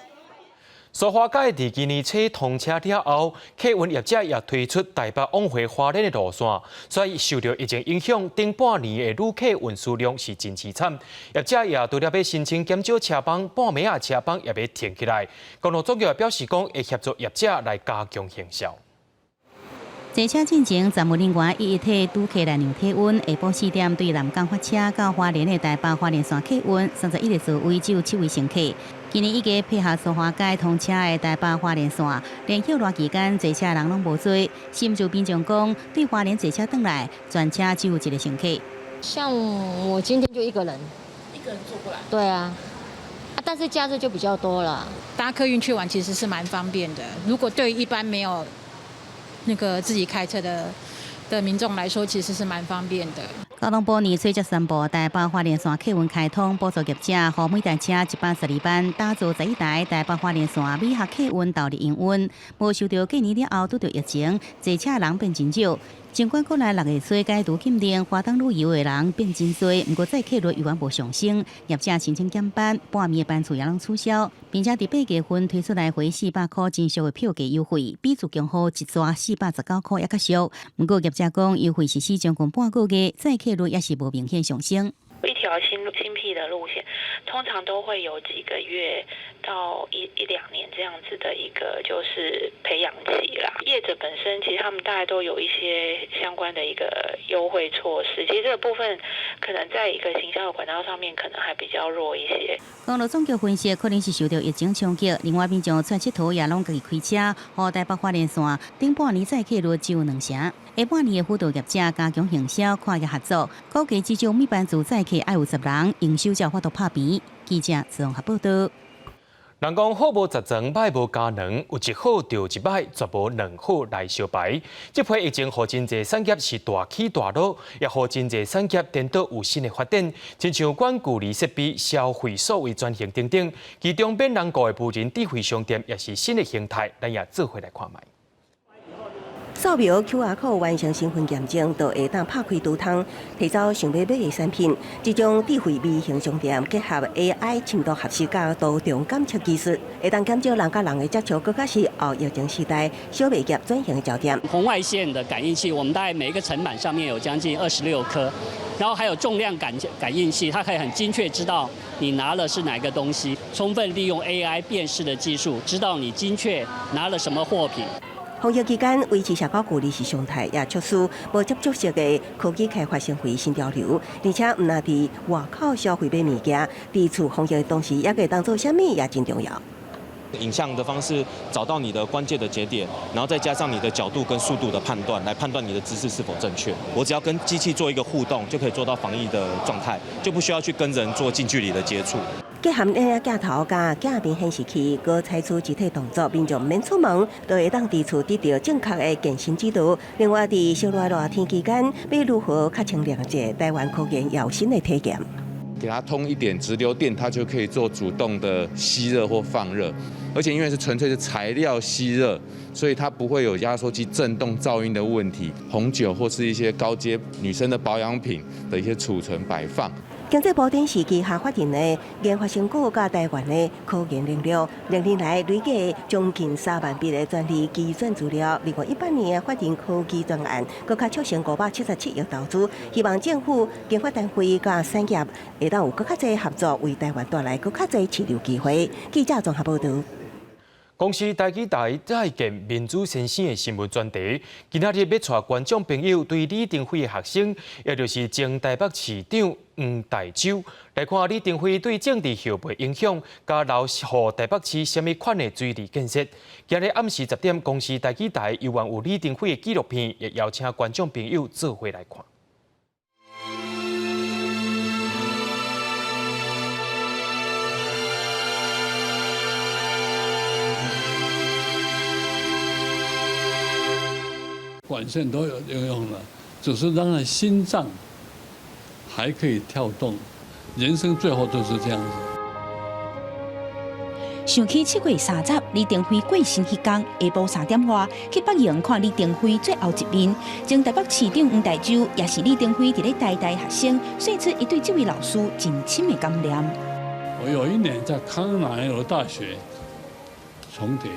蘇花改佇今年初通車了後，客運業者也推出台北往回花蓮的路線，所以受著疫情影響，頂半年的旅客運輸量是真淒慘。業者也除了欲申請減少車班，半暝仔車班也欲停起來。公路總局表示講，會協助業者來加強行銷。坐車進前，站務人員一一替拄客來量體溫。下晡4點對南港發車到花蓮的台北花蓮線客運，31個座位只有7位乘客。今年已經配合蘇花改通車的台北花蓮線，連歇熱期間坐車人攏無濟，甚至民眾講對花蓮坐車轉來，全車只有一個乘客。像我今天就一個人，一個人坐過來。對啊，但是假日就比較多了。搭客運去玩其實是蠻方便的，如果對一般沒有那個自己開車的民眾來說，其實是蠻方便的。交通部年初才宣布台北花蓮線客運開通，補助業者，予每台車112萬，打造11台台北花蓮線美學客運投入營運。無想著過年了後拄著疫情，坐車人變真少。儘管國內6月初解除禁令，華東旅遊的人變真濟，毋過載客率猶原無上升，業者申請減班，半暝的班次也攏取消，並且佇8月份推出來回400箍真俗的票價優惠，比自強號一逝419箍猶較俗。毋過業者講，優惠實施將近半個月，載客率也是無明顯上升。一條新闢的路線，通常都會有幾個月到一兩年這樣子的一個就是培養期啦。業者本身其實他們大概都有一些相關的一個優惠措施，其實這個部分可能在一個行銷的管道上面可能還比較弱一些。公路總局分析，可能是受到疫情衝擊，另外民眾出來𨑨迌也攏家己開車，予台北花蓮線頂半年載客率只有2成。下半年的輔導業者加強行銷，跨業合作，估計至少每班次載客愛有10人，營收才有法度拍平。記者綜合報道。人講好無十全，歹無加兩，有一好就一歹，絕無兩好來相排。這批疫情予真濟產業是大起大落，也予真濟產業顛倒有新的發展，親像遠距離設備、消費數位轉型等等。其中免人顧的無人智慧商店也是新的形態，咱也做伙來看覓。掃描 QR code 完成身份驗證，就會當拍開櫥窗，提走想欲買的產品。這種智慧微型商店結合 AI 深度學習佮多重檢測技術，會當減少人佮人的接觸，閣較是後疫情時代小微業轉型的焦點。紅外線的感應器，我們大概每一個層板上面有將近26顆，然後還有重量感應器，它可以很精確知道你拿了是哪個東西，充分利用 AI 辨識的技術，知道你精確拿了什麼貨品。防疫期間維持社交距離是常態，也促使無接觸式的科技開發成為新潮流。而且，毋但佇外口消費買物件，佇厝防疫的同時，猶會當做啥物也真重要。影像的方式找到你的關鍵的節點，然後再加上你的角度跟速度的判斷，來判斷你的姿勢是否正確。我只要跟機器做一個互動，就可以做到防疫的狀態，就不需要去跟人做近距離的接觸。結合 AI 鏡頭佮鏡面顯示器，閣採取肢體動作，民眾毋免出門，就會當佇厝得著正確的健身指導。另外，佇燒熱熱天期間，欲如何較清涼者，台灣科研有新的體驗。給它通一點直流電，它就可以做主動的吸熱或放熱，而且因為是純粹是材料吸熱，所以它不會有壓縮機震動噪音的問題。紅酒或是一些高階女生的保養品的一些儲存擺放。經濟部電視旗下發展的研發成果，佮台灣的科研能力，兩年來累計將近3萬筆的專利基準資料。2018年的發展科技專案，閣較促成577億投資。希望政府、研發單位佮產業會當有閣較濟合作，為台灣帶來閣較濟市場機會。記者綜合報導。公視台語台再見民主先生的新聞專題，今仔日欲帶觀眾朋友對李登輝的學生，也就是前台北市長黃大洲，來看李登輝對政治後輩影響，佮留予台北市啥物款的水利建設。今日暗時10點，公視台語台猶原有李登輝的紀錄片，也邀請觀眾朋友做伙來看。管線都有應用了，只是讓他心臟還可以跳動，人生最後就是這樣子。想起7月30，李登輝過身彼天，下晡3點外去北營看李登輝最後一面。前台北市長黃大洲也是李登輝佇咧台大學生，說出伊對這位老師真深的感念。我有一年在康奈爾大學重疊，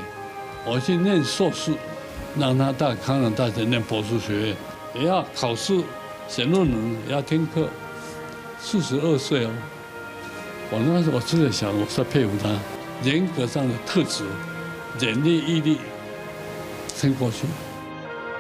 我去念碩士。讓他到康奈大學念博士學位，也要考試、寫論文，也要聽課。42歲哦，我那時候我真的想，我是佩服他人格上的特質，忍力、毅力，撐過去。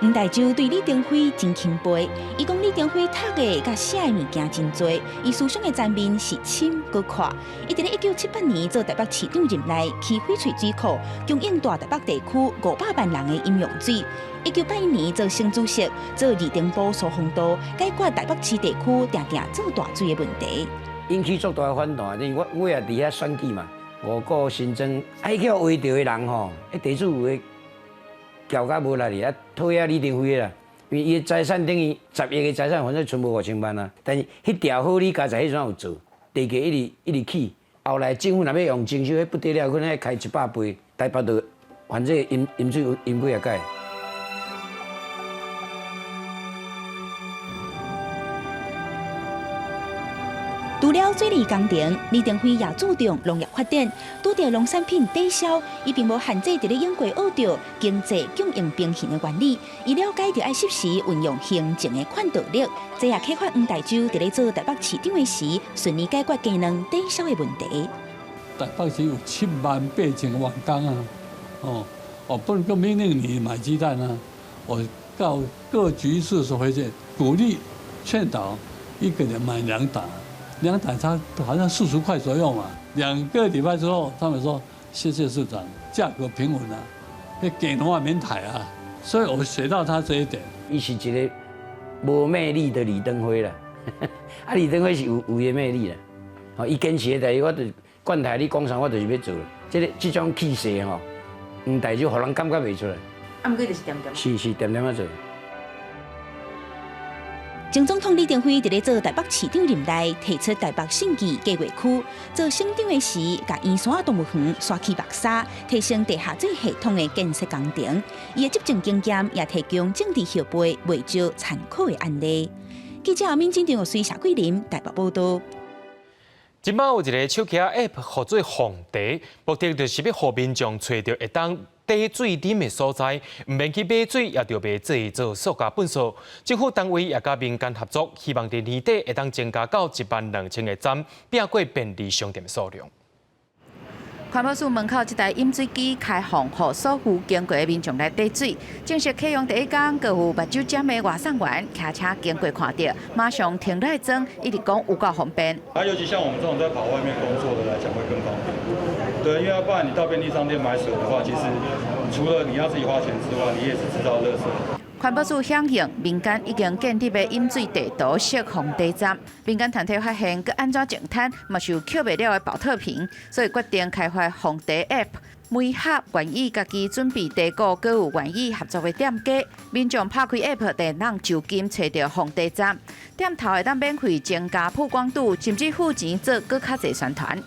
黃大洲對李登輝真欽佩，伊講李登輝讀的佮寫的物件真濟，伊思想的層面是深閣闊。伊佇咧1978年做台北市長任內，起翡翠水庫，供應大台北地區500萬人的飲用水。1981年做省主席，做二重埔疏洪道，解決台北市地區定定做大水的問題。引起足大的反彈，因為我也佇遐選舉嘛，五股新莊，愛去圍著的人吼，彼地主有的撬甲無力哩，啊討厭李登輝啦，因為伊的財產等於10億的財產，反正存無5000萬啊。但是彼條好李家在彼陣有做，地價一直一直起，後來政府若欲用徵收，彼不得了，可能愛開100倍，台北就反正飲飲水飲幾仔擺。除了水利工程，李登輝也注重農業發展，拄著農產品滯銷，伊並無限制佇咧英國學著經濟供應平衡的原理，伊了解著愛適時運用行政的勸導力，這也啟發黃大洲佇咧做台北市長的時，順利解決雞卵滯銷的問題。台北市有7萬8千個員工啊，哦，我不能夠命令你買雞蛋啊，我到各局室說回去鼓勵勸導，一個人買兩打。兩打差好像40塊左右嘛。2個禮拜之後，他們說謝謝市長，價格平穩啦，彼雞卵免刣啊。所以我學到他這一點。伊是一個無魅力的李登輝啦，啊，李登輝是有伊的魅力啦。吼，伊堅持的代誌，我就管台你講啥，我就是欲做。這個這種氣勢吼，黃大洲予人感覺袂出來。啊，毋過就是恬恬。是是恬恬仔做。前總統李登輝佇咧做台北市長任內，提出台北勝迹計劃區，做省長的時，共圓山動物園刷起白沙，提升地下水系統的建設工程。伊的執政經驗也提供政治後輩袂少參考的案例。記者民進黨隨謝桂林台北報導。這擺有一個手機 App 號做鳳茶，目的就是欲予民眾揣著會當貯水啉的所在，毋免去買水，也就袂製造塑膠糞埽。政府單位也佮民間合作，希望佇年底會當增加到1萬2千個站，拚過便利商店的數量。環保署門口這台飲水機開放，予所有經過的民眾來貯水。正式啟用第一工，閣有目睭針的外送員騎車經過看著，馬上停落來裝，一直講有夠方便。啊，尤其像我們這種在跑外面工作的來講，會更方便。對，因為要不然你到便利商店買水的話，其實除了你要自己花錢之外，你也是製造垃圾。環保署響應民間已經建立的飲水地圖設放茶站，民間團體發現閣按怎淨灘嘛是有抾袂了的寶特瓶，所以決定開發鳳茶 App，每盒願意家己準備茶果，閣有願意合作的店家，民眾拍開 App 就能就近揣著鳳茶站，店頭會當免費增加曝光度，甚至付錢做閣較濟宣傳。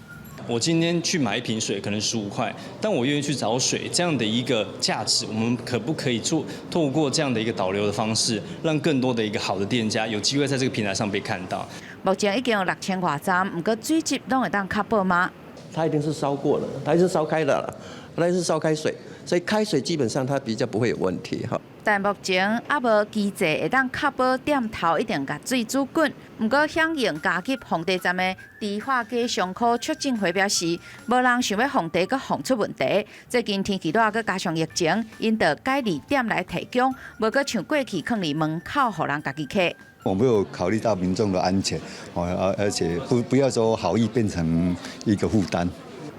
我今天去買一瓶水可能15塊，但我願意去找水，這樣的一個價值，我們可不可以做透過這樣的一個導流的方式，讓更多的一個好的店家有機會在這個平台上被看到？目前已經有6000外站，毋過水質攏會當確保嗎？它一定是燒過了，它是燒開的，它是燒開水，所以開水基本上它比較不會有問題哈。但目前猶無機制會當確保店頭一定共水煮滾。毋過響應加入鳳茶站的迪化街商科促進會表示，無人想欲鳳茶閣鳳出問題。最近天氣熱，閣加上疫情，𪜶就改佇店內提供，無閣像過去囥佇門口，予人家己取。我們有考慮到民眾的安全，而且不要說好意變成一個負擔。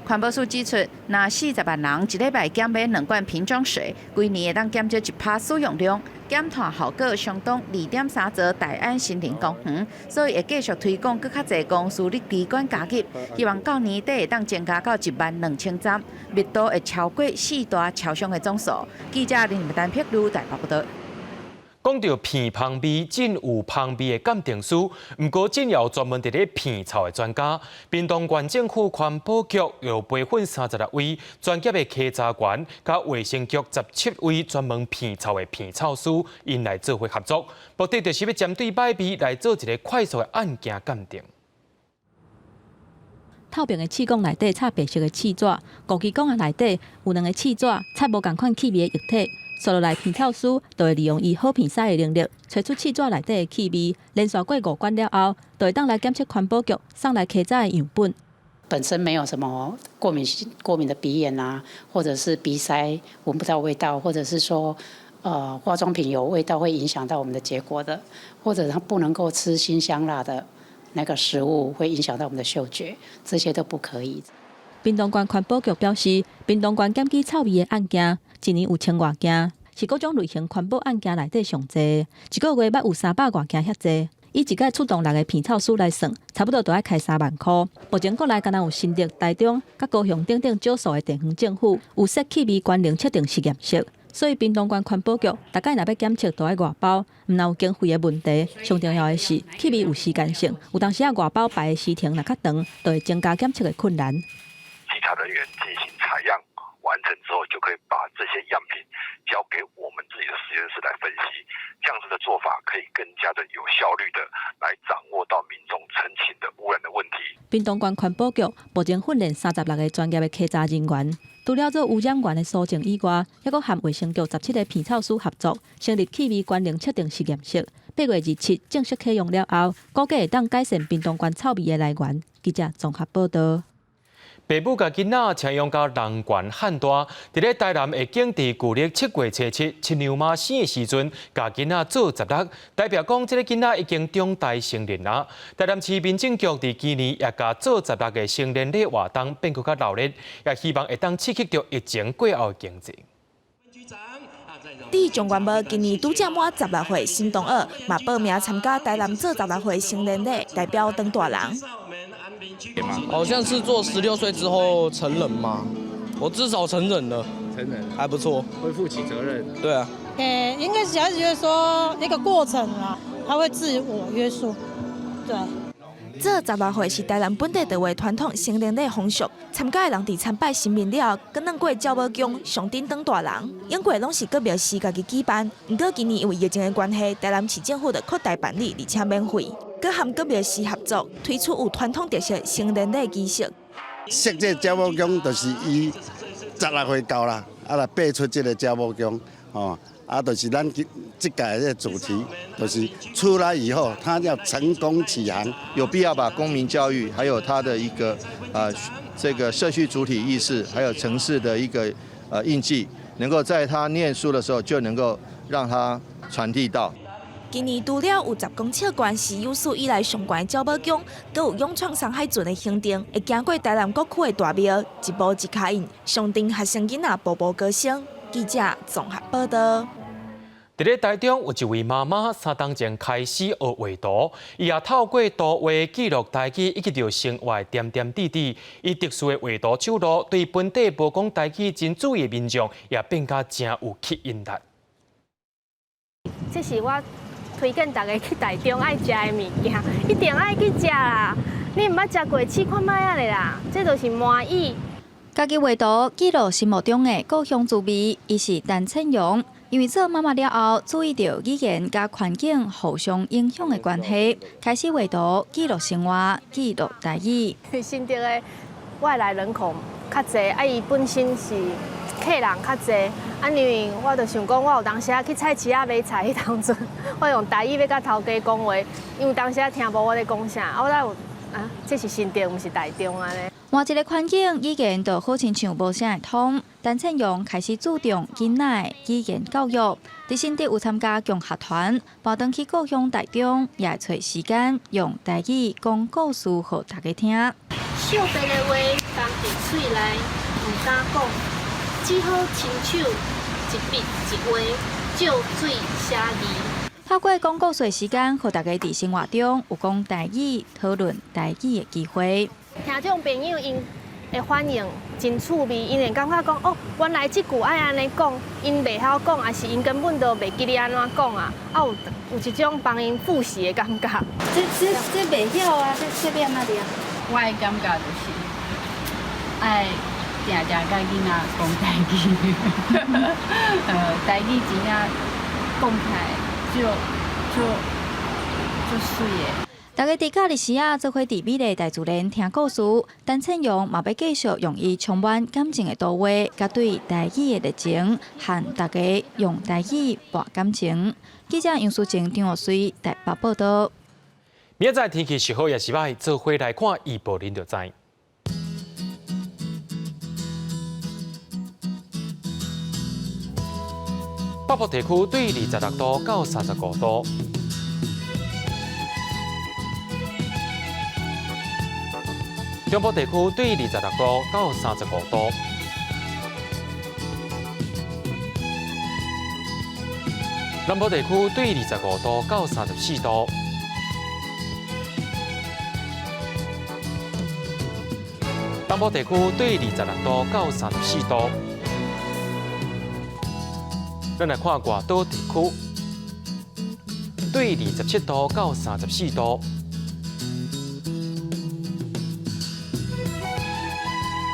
環保署指出，若40萬人一禮拜減買2罐瓶裝水，規年會當減少1%使用量，減碳效果相當2.3座大安森林公園，所以會繼續推廣閣較濟公司立機關加入，希望到年底會當增加到1萬2千站，密度會超過四大超商的總數。記者林丹碧如台北報導。講著鼻芳味，真有芳味的鑑定師，毋過真有專門佇咧鼻臭的專家。屏東縣政府環保局又培訓36位專業的稽查員，佮衛生局17位專門鼻臭的鼻臭師，𪜶來做伙合作，目的就是欲針對歹味來做一个快速的案件鑑定。透明的試管內底插白色的試紙，五支管仔內底有兩个試紙插無仝款氣味的液體。紲落來，鼻臭師就會利用伊好鼻屎的能力，揣出試紙內底的氣味，連續過五關了後，就會當來檢測環保局送來稽查的樣本。本身沒有什麼過敏的鼻炎啊，或者是鼻塞聞不到味道，或者是說化妝品有味道會影響到我們的結果的，或者他不能夠吃辛香辣的那個食物，會影響到我們的嗅覺，這些都不可以。屏東縣環保局表示，屏東縣檢舉臭味的案件，一年有千外件，是各種類型環保案件內底上濟，一個月捌有300外件遐濟。以一擺出動六个鼻臭師來算，差不多就愛開3萬箍。目前國內敢若有新竹、台中、佮高雄等等少數的地方政府有設氣味官能測定實驗室，所以屏東縣環保局逐擺若欲檢測，都愛外包，毋但有經費的問題，上重要的是氣味有時間性，有當時仔外包排的時程若較長，就會增加檢測的困難。稽查人員進行採樣完成之後，就可以把這些樣品交給我們自己的實驗室來分析。這樣子的做法可以更加的有效率的來掌握到民眾陳情的污染的問題。屏東縣環保局目前訓練36個專業的稽查人員，除了做污染源的搜證以外，猶閣和衛生局17個鼻臭師合作，成立氣味官能測定實驗室。8月27正式啟用了後，估計會當改善屏東縣臭味的來源。記者綜合報道。爸母共囡仔請養甲人懸漢大，佇咧台南會景佇舊曆7月初7，七娘媽生的時陣，共囡仔做十六，代表講這个囡仔已經長大成人啊。台南市民政局佇今年也共做十六的成年禮活動變閣較熱鬧，也希望會當刺激著疫情過後的經濟。佇狀元廟今年拄才滿16歲，新同學嘛報名參加台南做16歲成年禮，代表當大人。好像是做16歲之後成人嘛，我至少成人了，成人還不錯，會負起責任。對啊，欸，應該是小孩子覺得說一個過程啦，他會自我約束，對。做16歲是台南本地特有傳統成年禮風俗，參加的人佇參拜神明了後，閣轉過轎某宮上頂當大人。往過攏是閣廟司家己舉辦，毋過今年因為疫情的關係，台南市政府就擴大辦理，而且免費。閣和閣廟司合作，推出有傳統特色成年禮儀式。設這個轎某宮，就是伊16歲到啦，啊來爬出這個轎某宮，吼，啊就是咱這屆這個主題，就是出來以後，他要承功啟航，有必要把公民教育，還有他的一個啊這個社區主體意識，還有城市的一個印記，能夠在他念書的時候就能夠讓他傳遞到。今年除了有10公尺懸是有史以來上懸的轎某宮，閣有勇闖山海船的行程，會經過台南各區的大廟，一步一跤印，上陣學生囡仔步步高升。記者綜合報道。佇咧台中有一位媽媽，3冬前開始學畫圖，伊也透過圖畫記錄台語以及著生活點點滴滴。伊特殊的畫圖手路，對本地無講台語真注意的民眾，也變甲誠有吸引力。這是我推薦大家去台中愛食的物件，一定愛去食啦！你毋捌食過，試看覓仔咧啦。這就是麻薏。家己畫圖記錄心目中的故鄉滋味，伊是陳倩蓉。因為做媽媽了後，注意著語言佮環境互相影響的關係，開始畫圖記錄生活，記錄台語。新竹的外來人口較濟，啊，伊本身是客人較濟，啊，因為我就想講，我有當時仔去菜市仔買菜彼當陣，我用台語欲佮頭家講話，因為當時仔聽無我咧講啥，啊，我才有啊，這是新竹，毋是台中按呢。換一個環境，語言就好親像無啥會通。陳倩蓉開始注重囡仔的語言教育，佇新竹有參加共學團，搬轉去故鄉台中，也會揣時間用台語講故事予大家聽。小白的話放佇喙內，毋敢講，只好親手一筆一畫，照水寫字。透過講故事的時間，予大家佇生活中有講台語、討論台語的機會。聽眾朋友𪜶的反應真趣味，𪜶會感覺講哦，原來這句愛按呢講，𪜶袂曉講，抑是𪜶根本就袂記得按怎講啊？啊有有一種幫𪜶複習的感覺。這這這袂曉啊，這這欲按怎念？我的感覺就是愛定定佮囡仔講台語，台語真正講起來就就就媠的。大家佇假日時仔，做伙佇美麗大自然聽故事。陳倩蓉嘛欲繼續用伊充滿感情的圖畫，佮對台語的熱情，和大家用台語搏感情。記者楊淑靜、張學水台北報道。明仔載天氣是好抑是䆀，做伙來看預報，恁就知。北部地區對26度到35度。中部地區對26度到35度。南部地區對25度到34度。東部地區對26度到34度。咱來看外島地區，對27度到34度。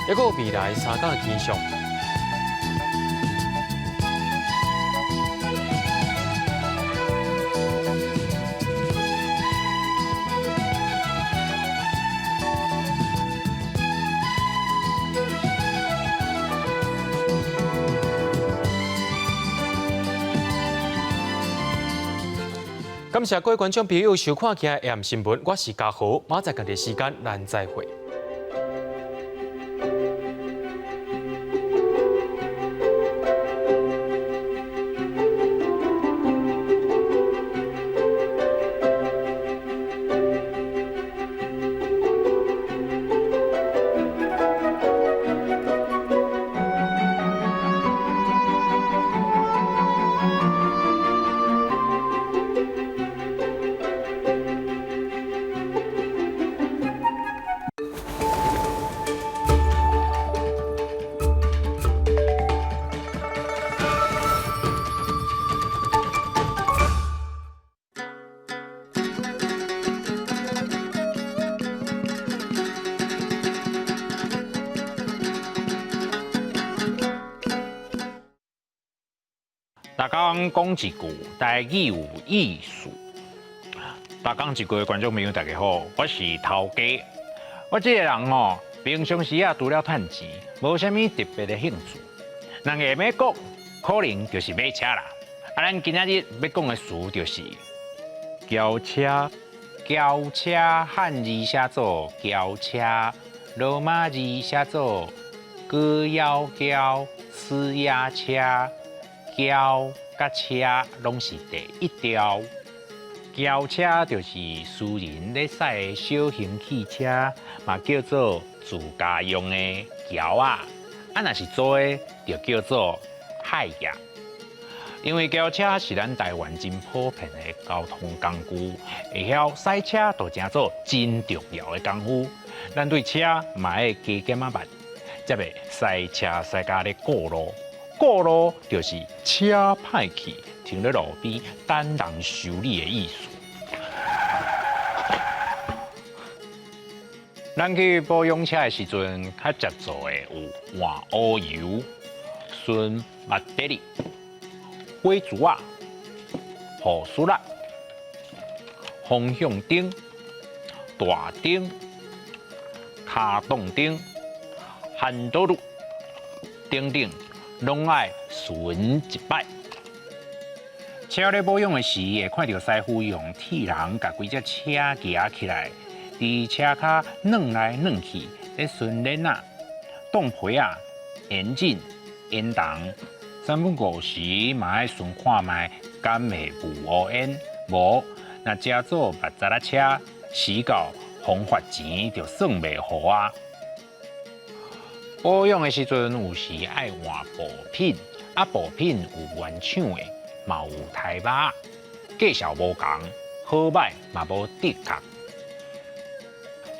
一個未來三天的氣象。感謝各位觀眾朋友收看今日的新聞，我是嘉豪，明仔載仝個時間咱再會。逐工講一句台語有意思。逐工一句的觀眾朋友，大家好，我是頭家。我這個人吼，平常時啊，除了趁錢，無啥物特別的興趣。人會欲講，可能就是買車啦。啊，咱今仔日欲講的詞就是轎車。轎車漢字寫做轎車，羅馬字寫做高腰轎、雌鴨車。轎佮車攏是第一調。轎車就是私人咧駛的小型汽車，嘛叫做自家用的轎仔。啊，若是租的，就叫做海業。因為轎車是咱台灣真普遍的交通工具，會曉駛車就成做真重要的功夫。咱對車嘛愛加減仔捌，才袂駛車駛甲咧過路。過路就是車歹去，停咧路邊等人修理的意思。咱去保養車的時陣，較常做的有換烏油、巡馬德里、火柱仔、護術仔、方向燈、大燈、跤擋燈、ハンドル等等。攏愛巡一擺。車咧保養的時，會看著師傅用鐵籠共規隻車夯起來，佇車跤轉來轉去，咧巡鏈仔、擋皮仔、引擎、煙筒。三不五時嘛愛巡看覓，敢會霧烏煙？無，若成做捌雜仔車，死到風罰錢就算袂予啊！保養的時陣，有時愛換部品，啊，部品有原廠的，嘛有台肉，價數無仝，好歹嘛無的確。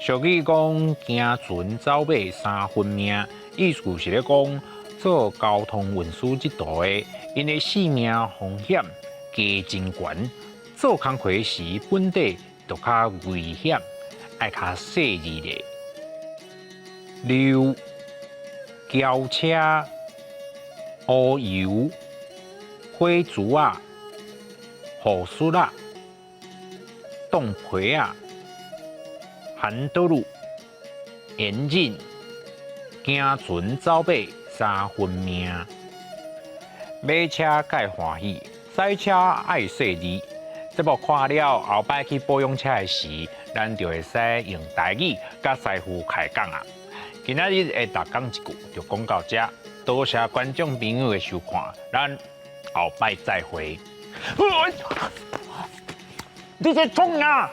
俗語講，行船走馬三分命，意思是咧講做交通運輸這途的，𪜶的性命風險加真懸，做工課時本底就較危險，愛較細膩咧。溜轎車、烏油、火柱仔、護術仔、擋皮仔、ハンドル、引擎、行船走馬三分命。買車蓋歡喜，駛車愛細膩。這部看了後擺去保養車的時，咱就會使用台語佮師傅開講啊。今仔日的逐工一句就講到這，多謝觀眾朋友的收看，咱後擺再會。你這創啥？